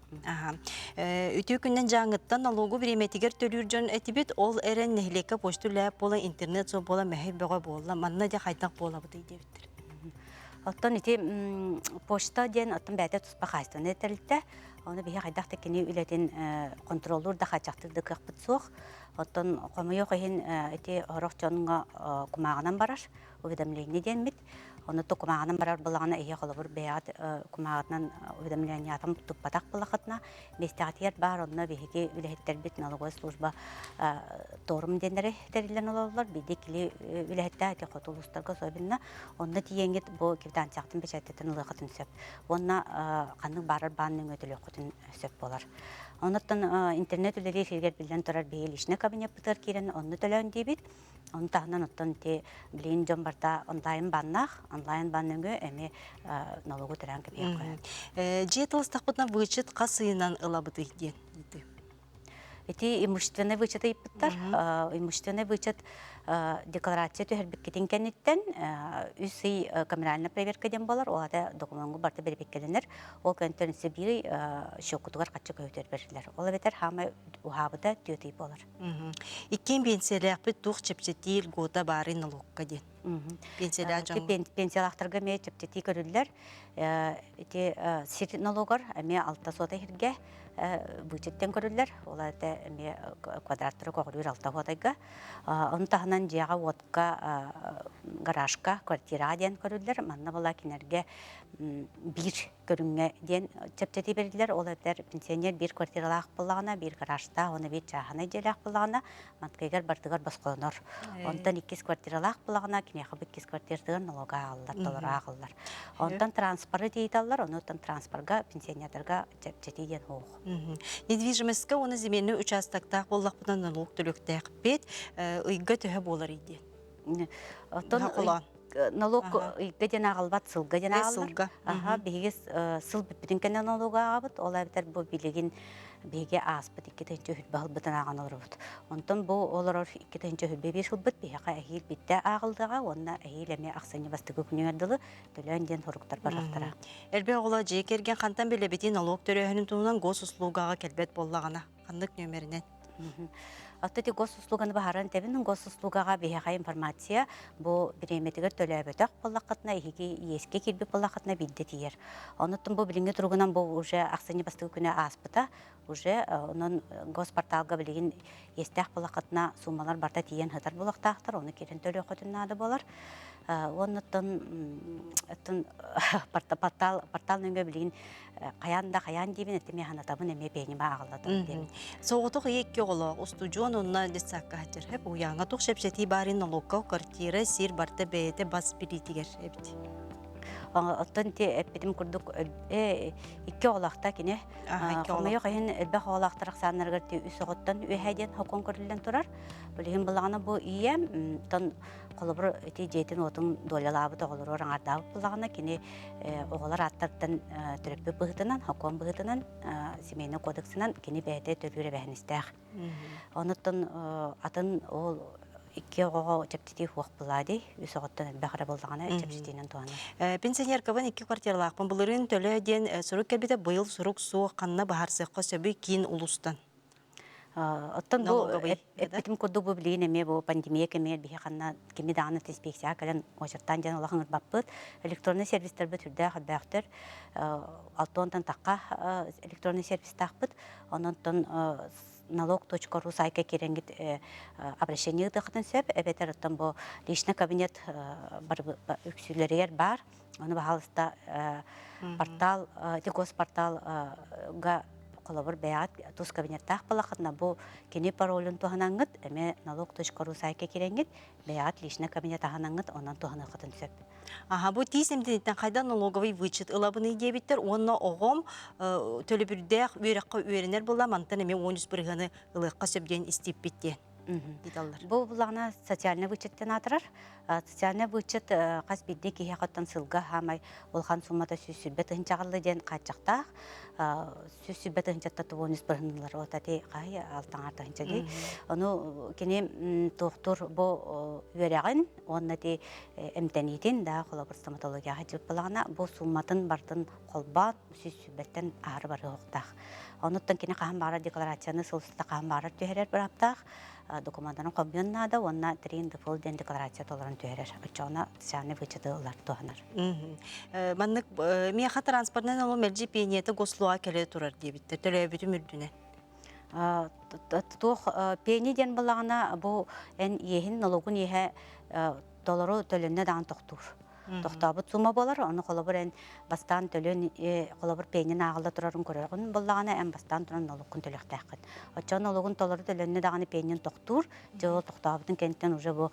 Үтүө күннэн дьааҥыттан налогу бириэмэтигэр төлүүр дьон этибит, ол эрэн нэһилиэккэ почта үлэһит буолан, интернет суох буолан мэһэй бөҕө буолла. Манна дьэ хайдах буолабытый диэбиттэр. Оттон ити почта диэн оттон бэйэтэ туспа хаһаайыстыбаннай тэрилтэ. Оны биһи хайдах да кини үлэтин контроллуур да хааччахтыыр да кыахпыт суох. Оттон хомойуох иһин ити сорох дьоҥҥо кумааҕынан барар уведомление диэммит. Ону то кумааҕынан барар буоллаҕына иһи холобур бэйэҕит кумааҕытынан уведомлениятын туппатах буоллаххытына миэстэҕитигэр баар онно биһиги үлэһиттэрбит налоговая служба торум диэннэри тэриллэн олороллор. Биирдэ кили үлэһиттээх ити хоту улуустарга особенно онно тиийэҥҥит бу квитанцияҕытын бэчээттэтэн ылыаххытын сөп. Уонна ханнык баарар баан нөҥүө төлүөххүтүн сөп буолар. Онуттан интернет үлэлиир сиригэр биллэн турар биһиги личный кабинеппытыгар киирэн онно төлөөн диибит. Ону таһынан оттон ити билигин дьон барыта онлайн баннаах, онлайн баан нөҥүө эмиэ налогу төлөөн кэбиһиэххэ. Дьиэ тылыстахпытына вычет хас ыйынан ылабытый диэн ыйытыы. Ити имущественный вычет ыйыппыттар. Имущественный вычет декларация түһэрбиккитин кэнниттэн үс ый камеральная проверка диэн буолар. Ол ата докумуоҥҥа барыта бэрэбиэркэлэнэр. Ол кэнниттэн өссө биир ый счеккутугар харчы көһүтэр бэриллэр. Ол эбэтэр хаамай уһаабыта 4 ый буолар. Иккиэн биэнсийэлээхпит туох чэпчэтии льгота баарый налогка диэн. Пенсиялаах дьоҥҥо. Пенсиялаахтарга эмиэ чэпчэтии көрүллэр. Ити сир налогар эмиэ алта суота иһиргэ вычеттен көрүллэр. Ол это эмиэ квадраттары көҕүлүүр алта суотайга. Ону таһынан дьиэҕэ уотка гаражка, квартираҕа диэн көрүллэр. Манна була кинилэргэ биир көрүҥҥэ диэн чэпчэтии бэриллэр. Ол эбэтэр пенсионер биир квартиралаах буоллаҕына, биир гаражтаах уонна биир чааһынай дьиэлээх буоллаҕына, маткайгар бардыгар босхолонор. Онтон иккис квартиралаах буоллаҕына, киниэхэ бу иккис квартиратыгар налога ааҕыллар, толору ааҕыллар. Онтон транспоры тиийиталлар, онуттан транспорга пенсионердарга чэпчэтии диэн суох. Недвижимостька уонна земельный участоктаах буоллахпытына налог төлүөхтээхпит. Ыйга төһө буолар диэн? Оттон налог ыйга диэн ааҕыллыбат, сылга диэн ааҕыллар. Сылга. Аха, биһиги сыл бүппүтүн кэннэ налог ааҕабыт. Ол эбэтэр бу билигин биһиги ааспыт 2 тыһыынча сылбытын ааҕан олоробут. Онтон бу олорор 2 тыһыынча 21 сылбыт биһиэхэ эһиил биирдэ ааҕыллыаҕа уонна эһиил эмиэ ахсынньы бастакы күнүгэр дылы төлөөн диэн соруктар барыахтара. Элбэх оҕолоох дьиэ кэргэн хантан билэбитий налог төрөөһүнүн туһунан госуслугаҕа кэлбэт буоллаҕына ханнык нүөмэринэн? Оттон ити госуслуганы баһаран тэбин госуслугаҕа биһиэхэ информация бу бириэмэтигэр төлөөбөтөх буоллаххытына эһиги иэскэ киирбит буоллаххытына биирдэ тиийэр. Онуттан бу билиҥҥи туругунан бу уже ахсынньы бастакы күнэ ааспыта уже онон госпорталга билигин иэстээх буоллаххытына суумалар барыта тиийэн сытар буолуохтаахтар ону киирэн төлүөххүтүн наада буолар. Уоннаттан портал портал нөҥүө билигин хайаан да хайаан диибин этим санатабын эмиэ пианино ааҕыллатым диэн. Соҕотох ийэ икки оҕолоох устудьуон онно детсадка сылдьар хөп уйааҥҥа туох чэпчэтии баарын налогка квартира сир барыта бэйэтэ бас билиитигэр эбит. Оттон ити эппитим курдук икки оҕолоохто кини хомойуох иһин элбэх оҕолоохтор ахсааннарыгар үс оҕоттон үөһэ диэн хокуон көрүллэн турар. Билигин былаҕана бу ийэм тон Холобур, ити дьиэтин-уотун дуолялаабыт оҕолоругар аҥардаабыт буоллаҕына, кини оҕолор ааттарыттан төрөппүт быһыытынан, сокуон быһыытынан, семейный кодексынан кини бэйэтэ төлүүр эбээһинэстээх. Онуттан атын ол икки оҕоҕо чэпчэтии суох буолаа дии. Үс оҕоттон элбэх эрэ буоллаҕына чэпчэтиинэн туһанар. Пенсионеркабын икки квартиралаахпын. Былырыын төлөө диэн сурук кэлбитэ, быйыл сурук суох, ханна баһарсыахха сөбүй киин улуустан. Оттон бу эппитим курдук бу билигин эмиэ бу пандемия кэмигэр биһи ханна кими даҕаны инспекцияҕа кэлэн очерттаан диэн улахан ыҥырбаппыт. Электронный сервистэрбит үрдээх элбээхтэр. Алтонтан тахха электронный сервистаахпыт. Онон налог.ру сайтка киирэҥҥит обращение ыытыаххытын сөп. Эбэтэр оттон бу личный кабинет үксүлэригэр баар. Ону баһаалыста портал, ити госпорталга холобур бэйэҕит тус кабинеттаах буоллаххытына бу кини паролун туһанаҥҥыт эмиэ налог.ру сайтка киирэҥҥит бэйэҕит личный кабинет аһанаҥҥыт онон туһаныаххытын сөп. Аха, бу тиис эмтиниттэн хайда налоговый вычет ылабыный диэбиттэр уонна оҕом төлөбүрдээх үөрэххэ үөрэнэр буолла мантан эмиэ 13 бырыһыаны ылыахха сөп диэн истиппит диэн. Ыыталлар. Бу буллаҕына социальный вычеттен аатырар. Социальный вычет хас биирдии киһиэхэ оттон сылга хаамай улахан суммата 120 тыһыынчаҕаллы диэн хааччахтаах. 120 тыһыынчатта тубуонус бырыһынылар от ати хай алтаҥар тыһыынча дии. Ону кини туохтур бу үөрэҕин уонна ти эмтэниитин да холобур стоматологияҕа дьыппылаҕына бу сумматын бартын холбоон 120-тэн аһары барыахтаах. Онуттан кини хаһан баҕарар декларацияны сыл устата хаһан баҕарар түһэрэр бырааптаах. Докумуоннарын хомуйуон наада уонна 3 НДФЛ диэн декларация толорон түһэрэр. Оччоҕуна социальнай вычеты ылар туһанар. Маннык миэхэ транспортнай налог мэлдьи пенията гослуга кэлэ турар диэбиттэр. Төлөөбүтүм үрдүнэн. Туох пени диэн буоллаҕына бу эн иэһин налогун иэһэ толору төлөннө даҕаны тохтуур. Тохтообут сумма буолар, ону холобур эн бастаан төлөн холобур пенин ааҕылла турарын көрөҕүн буоллаҕына эн бастаан туран налогкун төлүөхтээххин. Оччоҕо налогун толору төлөннө даҕаны пенин тохтуур, дьэ ол тохтообутун кэнниттэн уже бу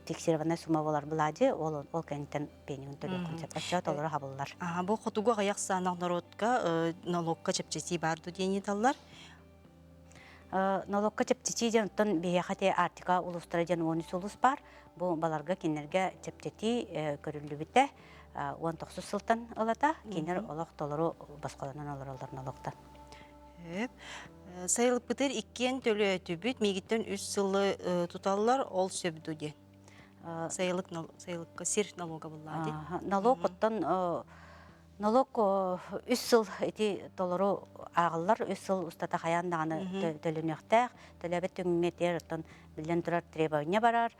фиксированная сумма буолар былаадьы, ол ол кэнниттэн пенигин төлүөххүн сөп. Оччоҕо толору хабыллар. Бу хотугу аҕыйах саанах норуотка налогка чэпчэтии баар дуу диэн ыйыталлар. Налогка чэпчэтии диэн оттон биһиэхэ ти Арктика улуустара диэн 13 улуус баар. Бу баларга кинилэргэ чэпчэтии көрүллүбүтэ 19 сылтан ылата. Кинилэр олох толору босхолонон олороллор налогтан. Сайылыкпытыр иккиэн төлөөтүбүт, миигиттэн үс сылы туталлар, ол сөп дуу диэн. Сайылык, сайылыкка сир налога буллаа дии. Налог оттон Налог үс сыл ити толору ааҕыллар, үс сыл устата хайаан даҕаны төлөнүөхтээх. Төлөөбөт түҥҥэ тиэр оттон биллэн турар требование барар,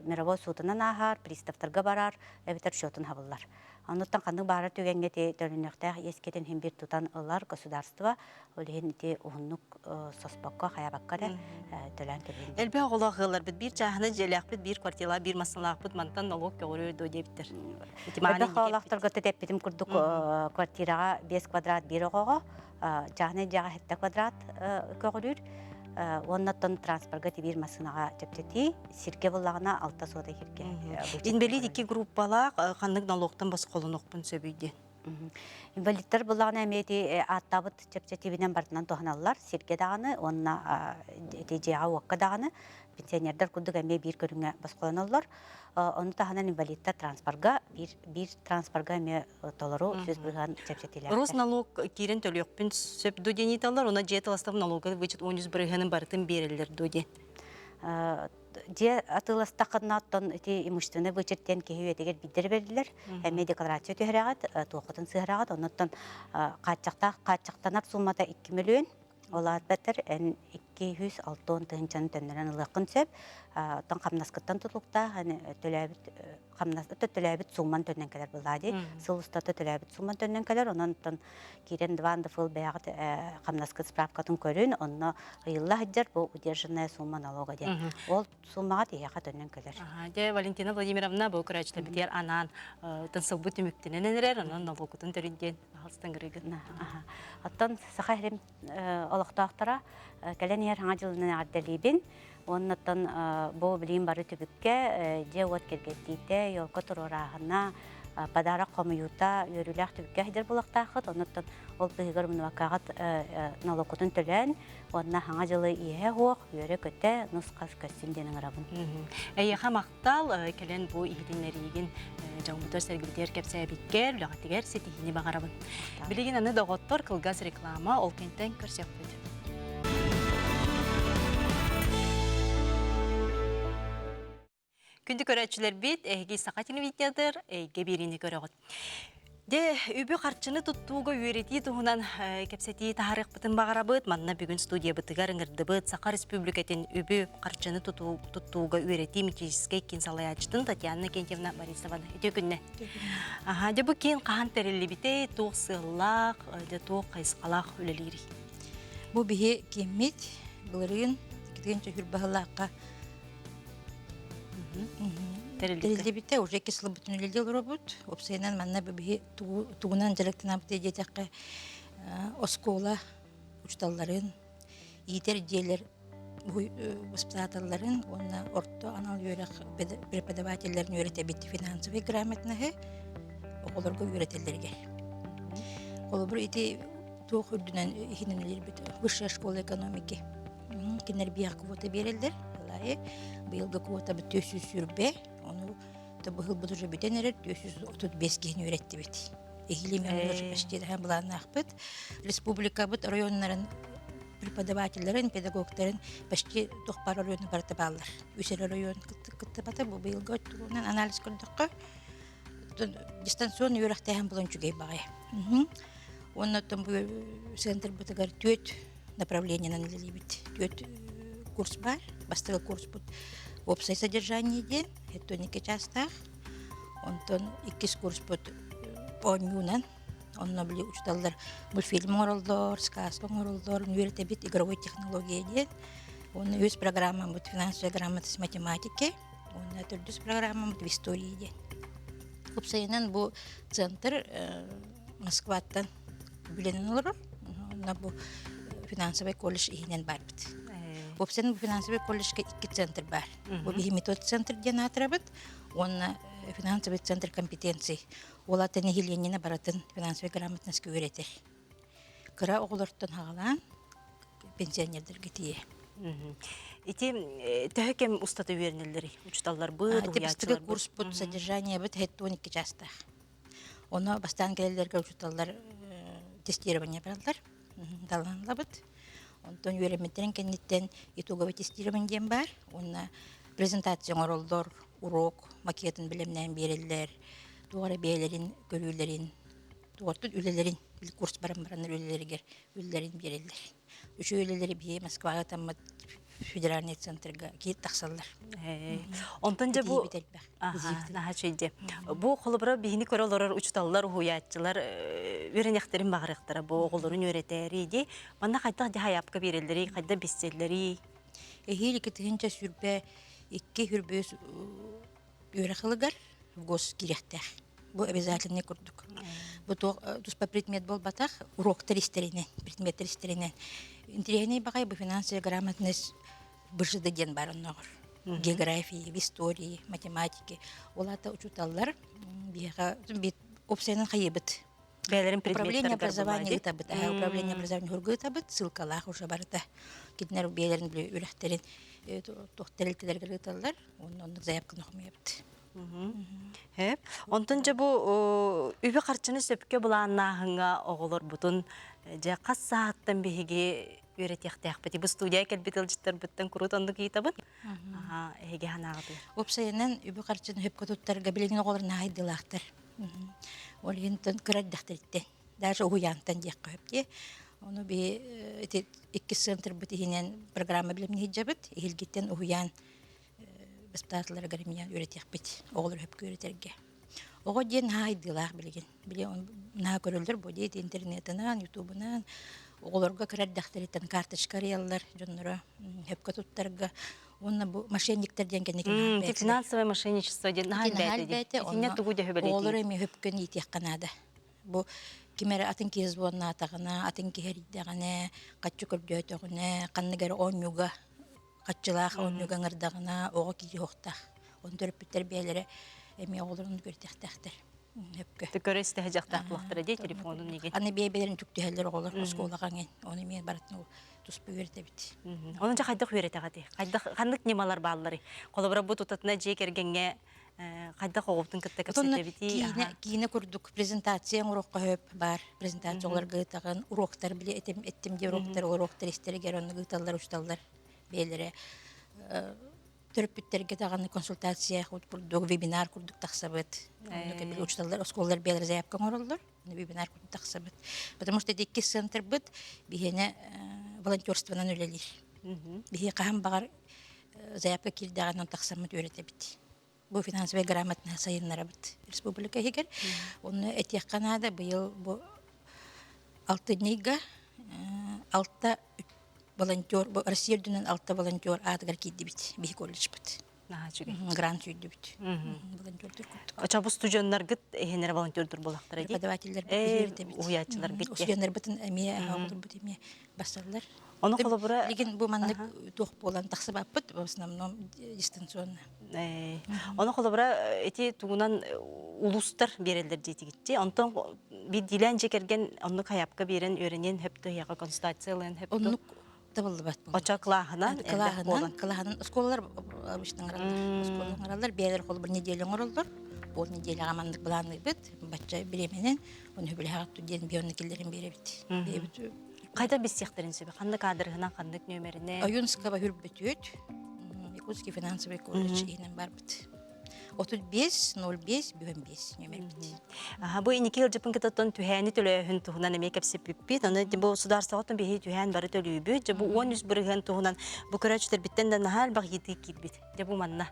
мировой суутунан ааһар, приставтарга барар, эбэтэр счетун хабыллар. Оннуттан ханнык баарар түгэҥҥэ ити төлөнүөхтээх иэскитин иһин биир тутан ылар государство, ол иһин ити уһуннук соспокко, хайабакка эрэ төлөөн кэбиһин. Элбэх оҕолоох ыалларбыт биир чааһына дьиэлээхпит, биир квартиралаах, биир массыыналаахпыт мантан налог көҕүрүө дуо диэбиттэр. Элбэх оҕолоохторго тэппитим курдук квартираҕа 5 квадрат биир оҕоҕо, чааһынай дьиэҕэ 7 квадрат көҕүрүүр. Уоннаттан транспорга тибиир массыынаҕа чэпчэтии, сиргэ буллаҕына алта суота сиргэ. Инбэлиит икки группалаах ханнык налогтан босхолонуохпун сөбүй диэн. Инвалидтар буллаҕына эмиэ ити ааттаабыт чэпчэтиибинэн барытынан туһаналлар сиргэ даҕаны уонна ити дьиэҕэ-уокка даҕаны пенсионердар курдук эмиэ биир көрүҥҥэ босхолоноллор. Ону таһынан инвалидтар транспорга биир, биир транспорга эмиэ толору 100% чэпчэтиилээхтэр. Росналог киирэн төлүөхпүн сөп дуо диэн ыйыталлар, уонна дьиэ тыластабын налога вычет 13 бырыһыанын барытын биэрэллэр дуо диэн. Дьиэ атыыластаххына оттон ити имущественный вычет диэн киһи үйэтигэр биирдэрэ бэриллэр. Эмиэ декларация түһэрэҕит, туоххутун сыһараҕыт. Оннуттан хааччахтаах хааччахтанар суумата 2 мөлүйүөн. Ол аатбаттар эн 260 тыһыынчаны төннөрөн ылыаххын сөп. Оттон хамнаскыттан тутулуктаах төлөөбүт хамнас төлөөбүт сууман төннөн кэлэр былаа дии. Сыл устата төлөөбүт сууман төннөн кэлэр. Онон оттон киирэн два ндфл бэйэҕит хамнаскыт справкатын көрүн, онно ыйылла сылдьар бу удержанная сумма налога диэн. Ол суммаҕа тиһиэхэ төннөн кэлэр. Дьэ, Валентина Владимировна бу көрөөччүлэрбитигэр анаан тынсылбыт түмүктэнэн эрэр, онон налогутун төрүн диэн аһылстан гырыгын. Оттон Саха сирин олохтоохторо кэлэн иһэр саҥа дьылынан эҕэрдэлиибин. Уонна оттон бу билигин бары түбүккэ дьиэ-уот кэргэттиитэ, елка туруорааһына, подарок хомуйуута үөрүүлээх түбүккэ сылдьар буолуохтааххыт. Оннуттан ол быыһыгар умнубаккаҕыт нолуоккутун төлөөн уонна саҥа дьылы иэһэ суох, үөрэ-көтө, нус-хас көссүн диэн ыҥырабын. Эйиэхэ махтал, кэлэн бу иһитиннэриигин дьоммутугар-сэргэбитигэр кэпсээбиккэр, үлэҕитигэр ситиһиини баҕарабын. Билигин аны доҕоттор кылгас реклама ол кэнтэн көрсөхпүт. Күндү көрөөччүлэрбит, эһиги Саха телевидениетыр эйгэ биэриини көрөҕүт. Дьэ, үбү-харчыны туттууга үөрэтии туһунан кэпсэтии таһаарыахпытын баҕарабыт. Манна бүгүн студиябытыгар ыҥырдыбыт Саха Республикатын үбү-харчыны туттууга үөрэтии методическай киин салайааччытын Татьяна Иннокентьевна Борисованы. Үтүө күннэ. Аха, дьэ бу киин хаһан тэриллибитэй, туох сыаллаах, дьэ туох хайысхалаах үлэлиирий? Бу биһи кииммит былырыын иккитин чөһүр баһылаахха Тэриллибитэ уже икки сыл бүтүн үлэлии олоробут. Уопсайынан манна биһи тугунан дьарыктанабыт диэтэххэ оскуола учууталларын, иитэр дьиэлэр воспитателларын уонна орто анал үөрэх преподавателлэрин үөрэтэбит финансовый грамотноһы оҕолорго үөрэтэллэригэр. Холобур ити туох үрдүнэн иһинэн үлэлиирбит высшая школа экономики Кинилэр биэҕэ квота биэрэллэр. Ылаайы быйылгы квотабыт 420, ону быһылбыт уже бүтэн эрэр 435 киһини үөрэттибит. Эһиили почти былааннаахпыт. Республикабыт районнарын преподавателлэрин, педагогтарын почти туох баар оройуону барыта бааллар. Үс эрэ оройуон кыттыбата бу быйылгы өттүгүнэн анализ көрдөххө дистанционный үөрэхтээһин булан үчүгэй баҕайы. Уонна оттон бу центрбытыгар түөрт направлениенан үлэлиибит. Түөрт курс баар. Бастакы курспут уопсай содержание диэн, 72 чаастаах. Онтон иккис курспут оонньуунан, онно били учууталлар мультфильм оҥороллор, сказка оҥороллор, үөрэтэбит игровой технология диэн. Уонна үс программабыт финансовая грамотность математики, уонна төрдүс программабыт в истории диэн. Уопсайынан бу центр Москваттан билэнэн олорор. Онно бу финансовый колледж иһинэн барбыт. Уопсайынан бу финансовый колледжка икки центр бар. Бу биһи метод центр диэн аатырабыт уонна финансовый центр компетенций. Ол ата нэһилиэнньэни барытын финансовый грамотностька үөрэтэр. Кыра оҕолортон хаҕалаан пенсионердарга тиийэ. Ити төһө кэм устата үөрэнэллэрий? Учуталларбыт, уһуйааччыларбыт? Курспут содержаниебыт 72 чаастаах. Ону бастаан кэлэллэргэ учууталлар тестирование бараллар, талаанлабыт. Онтон үөрэммиттэрин кэнниттэн итоговый тестирование диэн баар. Уонна презентация оҥороллор, урок макетын бэлэмнээн биэрэллэр, туох эрэ бэйэлэрин көрүүлэрин, туортут үлэлэрин, курс баран бараннар үлэлэригэр үлэлэрин биэрэллэр. Үчүгэй үлэлэри биһиги Москваҕа таммыт федеральный центрга киир тахсаллар. Онтон дьэ бу наһаа үчүгэй Бу холобура биһини көрө олорор учуталлар, уһуйааччылар үөрэниэхтэрин баҕарыахтара бу оҕолорун үөрэтээри дии. Манна хайдах дьэ хайаапка биэрэллэрий, хайдах билсэллэрий? Эһиил 2022 хүрбүс үөрэх ылыгар гос киириэхтээх. Бу обязательный курдук. Бу туох туспа предмет буолбатах, уроктар истэринэн, предметтэр истэринэн. Интэриэһинэй баҕайы бу финансовая грамотность БЖД диэн баар оннооҕор. Географии, истории, математики. Ол аата учууталлар биһиэхэ уопсайынан хайыыбыт. Бэйэлэрин Управление образования ыытабыт. Управление образования ыытабыт, ссылкалаах уже барыта. Кинилэр бэйэлэрин үрэхтэрин туох тэрилтэлэригэр ыыталлар. Онно оннук заявканы хомуйабыт. Һэп. Онтон дьэ бу үбү-харчыны сөпкө былааннааһыҥҥа оҕолорбутун дьэ хас сааһыттан биһиги үөрэтиэхтээхпит? Бу студия кэлбит ыалдьыттарбыттан куруут оннук ыйытабын. Аха, эһиги санааҕытыгар. Уопсайынан үбү-харчыны сөпкө туттарга билигин оҕолор наһайдылаахтар. Ол иһин кыра эрдэхтэриттэн, даже уһуйаантан диэххэ сөп дии. Ону биһи ити иккис центрбыт иһинэн программа билимни сылдьабыт. Иһилгиттэн уһуйаан беспlatаларыгар эмиэ үөрэтиэхпит, оҕолор сөпкө үөрэтэргэ. Оҕо диэн наһаа айдыылаах билигин. Били наһаа көрөллөр бу диэт интернетынан, ютубунан оҕолорго кыра эрдэхтэриттэн карточка арыйаллар дьонноро сөпкө туттарга. Уонна бу мошенниктар диэн кэнники наһаа Финансовое мошенничество диэн наһаа элбээтэ. Итиннэ тугу дөһө Оҕолору эмиэ сөпкө иитиэххэ наада. Бу ким эрэ атын киһи звоннаатаҕына, атын киһи эрийдэҕинэ, хаччы көрдөөтөҕүнэ, ханнык эрэ оонньууга хаччылаах оонньууга ыҥырдаҕына оҕо киириэхтээх. Ону төрөппүттэр бэйэлэрэ эмиэ оҕолорун көрүтүөхтээхтэр. Өпкө. Көрө истэ дьахтаах буолахтара дии телефонун игин. Аны бэйэ-бэйэлэрин түктүһэллэр оҕолор оскуолаҕа иҥин. Ону эмиэ барытын туспа үөрэтэбит. Ону дьэ хайдах үөрэтэҕитий? Хайдах ханнык ньымалар баалларый? Холобура бу тутатына дьиэ кэргэҥҥэ хайдах оҕобутун кытта кэпсэтэбитий? Киинэ, киинэ курдук презентация оҥоруохха сөп баар. Презентация оҕолорго ыытаҕын, уроктар били этим, эттим диэ уроктар, уроктар истэригэр оннук ыыталлар, учуталлар бэйэлэрэ төрөппүттэргэ даҕаны консультация курдук, вебинар курдук тахсабыт. Оннук били учуталлар, оскуолалар бэйэлэрэ заявка оҥороллор, вебинар курдук тахсабыт. Потому что ити иккис центрбыт биһиэнэ волонтерствонан үлэлиир. Биһи хаһан баҕар заявка киирдэҕинэн тахсаммыт үөрэтэбит. Бу финансовай грамотно сайыннарабыт республика иһигэр. Онно этиэххэ наада быйыл бу алтынньыга алта волонтер, бу Россия үрдүнэн алта волонтер аатыгар киирдибит биһи колледжпыт. Грант сүүйдүбүт. Волонтердур курдук. Очо бу студеннаргыт иһинэр волонтердур буолахтара дии. Преподавателлэр үөрэтэбит. Уһуйааччыларгыт. Студеннарбытын эмиэ оҕолорбут эмиэ бассаллар. Ону холобура Билигин бу маннык туох буолан тахсыбаппыт, в основном дистанционно. Ону холобура ити тугунан улуустар биэрэллэр диэтигитти. Онтон биирдиилээн дьиэ кэргэн оннук хайапка биэрэн үөрэниэн хөп туһуйаҕа консультация ылыан хөп Оннук табыллыбат буолла. Очо кылааһынан кылааһынан, кылааһынан оскуолалар обычно оҥороллор. Оскуола оҥороллор, бэйэлэр холобур неделя оҥороллор. Ол неделяҕа маннык былаанныыбыт, бачча бириэмэнэн, оны хүбүлэһэҕит диэн биэ киллэрин биэрэбит. Бэйэбит Хайда билсиэхтэрин сөбө? Ханнык аадырыһынан, ханнык нүөмэринэн? Ойуунского хүрбүтүт, Якутский финансовый колледж иһинэн барбыт. 35 05 55 нөмербит. Аха, бу инники ыалдьыппын кытаттан түһээни төлөөһүн туһунан эмиэ кэпсэппиппит. Аны бу судаарыстыбаттан биһи түһээн бары төлүүбүт. Дьэ бу 13% туһунан бу көрөөччүлэрбиттэн да наһаа элбэх ыйытыы киирбит. Дьэ бу манна.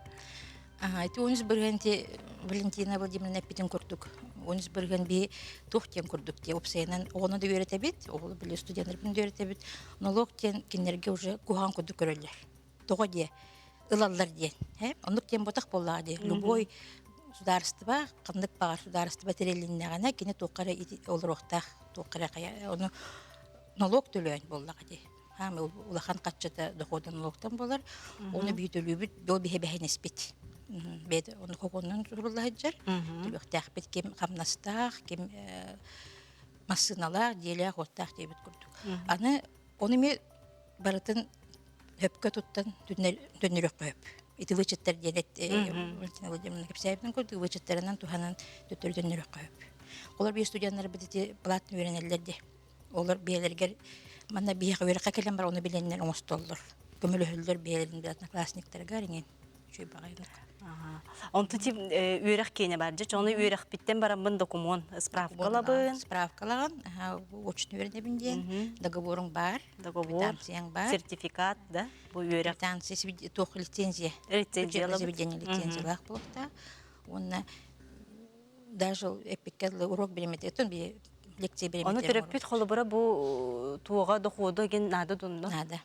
Ага, ити 13% ти Валентина Владимировна эппитин курдук 13% би туох диэн курдук дии уопсайынан оҕону да үөрэтэбит, оҕолу били студеннарбын да үөрэтэбит. Налог диэн кинилэргэ уже куһаҕан курдук көрөллөр. Тоҕо диэ? Ылаллар диэн. Э? Оннук диэн ботах буоллаҕа дии. Любой судаарыстыба, ханнык баҕар судаарыстыба тэрилиннэҕинэ кини туохха эрэ олоруохтаах, туохха эрэ хайа ону налог төлөөн буоллаҕа дии. Хаамай улахан хаччыта дохода налогтан буолар. Оны бии төлүүбүт, доо биһэ бэһинэспит. Бэйэтэ ону хокуонунан сурулла сылдьар. Төлүөхтээхпит ким хамнастаах, ким массыыналаах, дьиэлээх, уоттаах диэбит курдук. Аны ону эмиэ барытын хөпкө туттан төннөрүөххэ хөп. Ити вычеттар диэн Валентина Владимировна кэпсээбитин курдук вычеттарынан туһанан төттөрү төннөрүөххэ хөп. Олор биир студеннарбыт ити платно үөрэнэллэр дии. Олор бэйэлэригэр манна биһиэхэ үөрэххэ кэлэн баран ону билэннэр оҥостоллор. Көмөлөһөллөр бэйэлэрин одноклассниктарыгар иҥин. Үчүгэй баҕайылык. Онту тип үөрэх киэнэ бар. Дьэ, ону үөрэхпиттэн бараммын докумуон справкалабын. Справкалагын, очно үөрэнэбин диэн, договоруҥ баар, договор, квитанцияҥ баар. Сертификат, да, бу үөрэх. Квитанция, туох лицензия. Лицензия. Заведение лицензиялаах буолуохтаах. Уонна даже эппиккэ урок бириэмэтэ би лекция бириэмэтэ. Ону төрөппүт холобура бу туоҕа доходу ген наада дунно. Наада.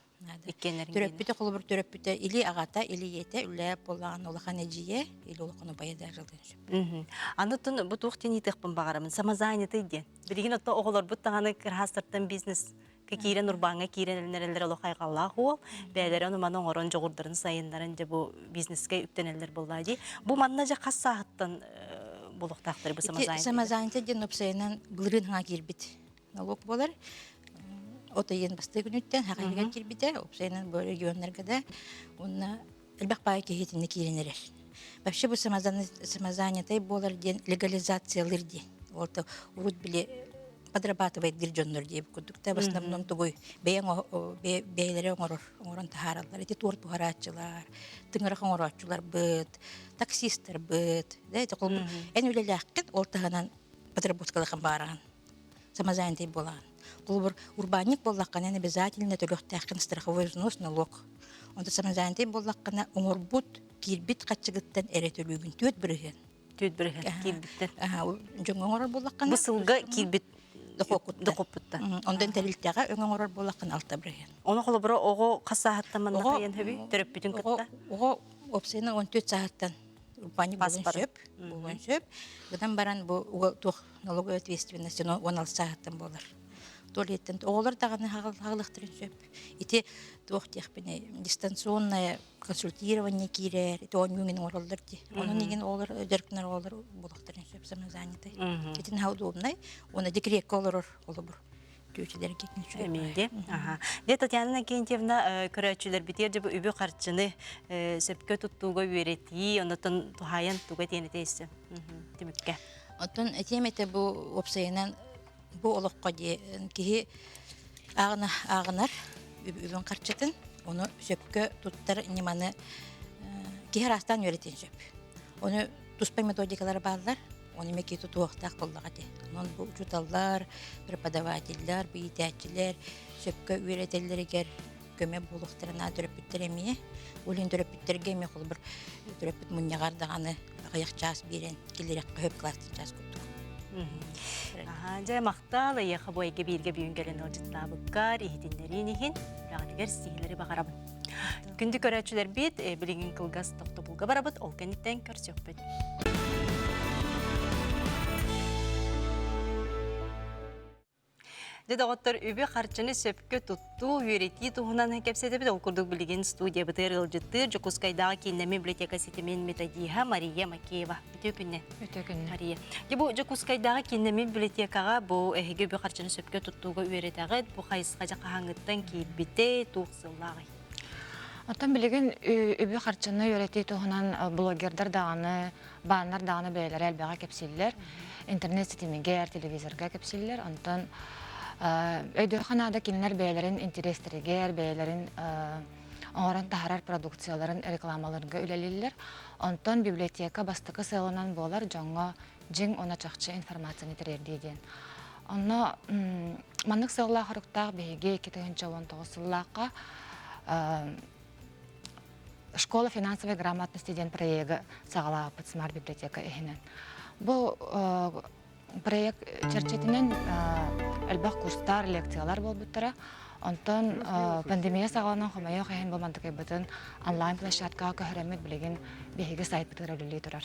Төрөппүтэ холобур төрөппүтэ или аҕата, или ийэтэ үлэ буоллаҕына улахан эдьиийэ, или улахан убайа да арылыан сөп. Аны тун бу туох диэн ыытыахпын баҕарамын самозанятый диэн. Билигин отто оҕолорбут даҕаны кырһаастартан бизнес киирэн урбааҥҥа киирэн эрэллэр олох айҕаллаах уол. Бэйэлэрэ ону маны оҥорон дьоҕурдарын сайыннаран дьэ бу бизнескэ үктэнэллэр буоллаа дии. Бу манна дьэ хас сааһыттан буолуохтаахтар бу самозанятый? Самозанятый диэн уопсайынан былырыын хаҥа киирбит налог буолар. От ыйын бастакы күнүттэн хахайыгар киирбитэ, уопсайынан бу регионнарга да уонна элбэх баай киһи итиннэ киирэн эрэр. Вообще бу самозанятай буолар диэн легализациялыыр диэн. Ол урут били подрабатывает диир дьоннор диэбит курдук да в основном тугуй бэйэҥ бэйэлэрэ оҥорор оҥорон таһаараллар ити туорт буһарааччылар тыҥырах оҥорооччуларбыт таксистарбыт да ити холбур эн үлэлээххин ол таһынан подработкалахан баараҕын самозанятый буолаҕын. Холобур, урбаанньык буоллаххына, эн обязательно төлүөхтээххин страховой взнос, налог. Онтон самозанятый буоллаххына, оҥорбут, киирбит хаччыгыттан эрэ төлүүгүн 4%. 4% киирбиттэн. Дьоҥҥо оҥорор буоллаххына. Бу сылга киирбит дохуоккуттан. Онтон тэрилтэҕэ өҥө оҥорор буоллаххына 6%. Ону холобура оҕо хас сааһыттан манна хайан хөбүй? Төрөппүтүн кытта? Оҕо уопсайынан 14 сааһыттан урбаанньык буолуон сөп, буолуон сөп. Гынан баран бу туох налоговая ответственность 16 сааһыттан буолар. Туалеттан оҕолор даҕаны хаҕылыахтарын сөп. Ити туох диэхпиний дистанционное консультирование киирэр, ити оонньуу иҥин оҥороллор дии. Онон иҥин оҕолор дьарыктанар оҕолор буолуохтарын сөп самозанятай. Ити наһаа удобнай. Уонна декрекка олорор холобур. Түөчүлэргэ Эмиэ Аха. Дьэ Татьяна Иннокентьевна көрөөччүлэрбитигэр дьэ бу үбү-харчыны сөпкө туттууга үөрэтии, оннотон туһаайан туга диэн этэ түмүккэ. Оттон этиэм этэ бу уопсайынан бу олоххо дии киһи ааҕына ааҕынар үбүн харчытын ону сөпкө туттар ньыманы киһи араастаан үөрэтиэн сөп. Ону туспа методикалар бааллар, ону эмиэ киһи тутуһуохтаах буоллаҕа дии. Онон бу учууталлар, преподавателлэр, бу иитээччилэр сөпкө үөрэтэллэригэр көмө буолуохтарына төрөппүттэр эмиэ. Ол иһин төрөппүттэргэ эмиэ холобур төрөппүт мунньаҕар даҕаны аҕыйах чаас биэрэн киллэриэххэ сөп класстан чаас курдук. Дьэ махтал эйиэхэ бу эйгэ бииргэ бүгүн кэлэн ыалдьыттаабыккар, иһитиннэриин иһин үлэҕитигэр ситиһиилэри баҕарабын. Күндү көрөөччүлэрбит, билигин кылгас тохтобулга барабыт, ол кэнниттэн көрсүөхпүт. Дьэ, доҕоттор, үбү-харчыны сөпкө туттуу, үөрэтии туһунан кэпсэтэбит. Ол курдук билигин студиябытыгар ыалдьыттыыр Дьокуускайдааҕы кииннэммит библиотека ситимин методиһа Мария Макеева. Үтүө күннэ. Үтүө күннэ. Мария. Дьэ, бу Дьокуускайдааҕы кииннэммит библиотекаҕа бу эһиги үбү-харчыны сөпкө туттууга үөрэтэҕит. Бу хайысха дьэ хаһааҥҥыттан киирбитэй, туох сыллааҕый? Оттон билигин үбү-харчыны үөрэтии туһунан блогердар даҕаны, бааннар даҕаны бэйэлэрэ элбэҕи кэпсииллэр. Интернет ситимигэр, телевизорга кэпсииллэр. Онтон өйдүөххэ наада кинилэр бэйэлэрин интэриэстэригэр, бэйэлэрин. оҥорон таһаарар продукцияларын рекламаларга үлэлииллэр. Онтон библиотека бастакы сыалынан буолар дьоҥҥо дьиҥ уонна чахчы информацияны тириэрдии диэн. Онно маннык сыаллаах-соруктаах биһиги 2019 сыллаахха Школа финансовой грамотности диэн проегы саҕалаабыт Смарт библиотека иһинэн. Бу проект чэрчитинэн элбэх курстар, лекциялар буолбуттара. Онтон пандемия саҕаланан хомойуох иһин бу мантыкайбытын онлайн площадкаҕа көһөрөммүт билигин биһиги сайтпытыгар үлэлии турар.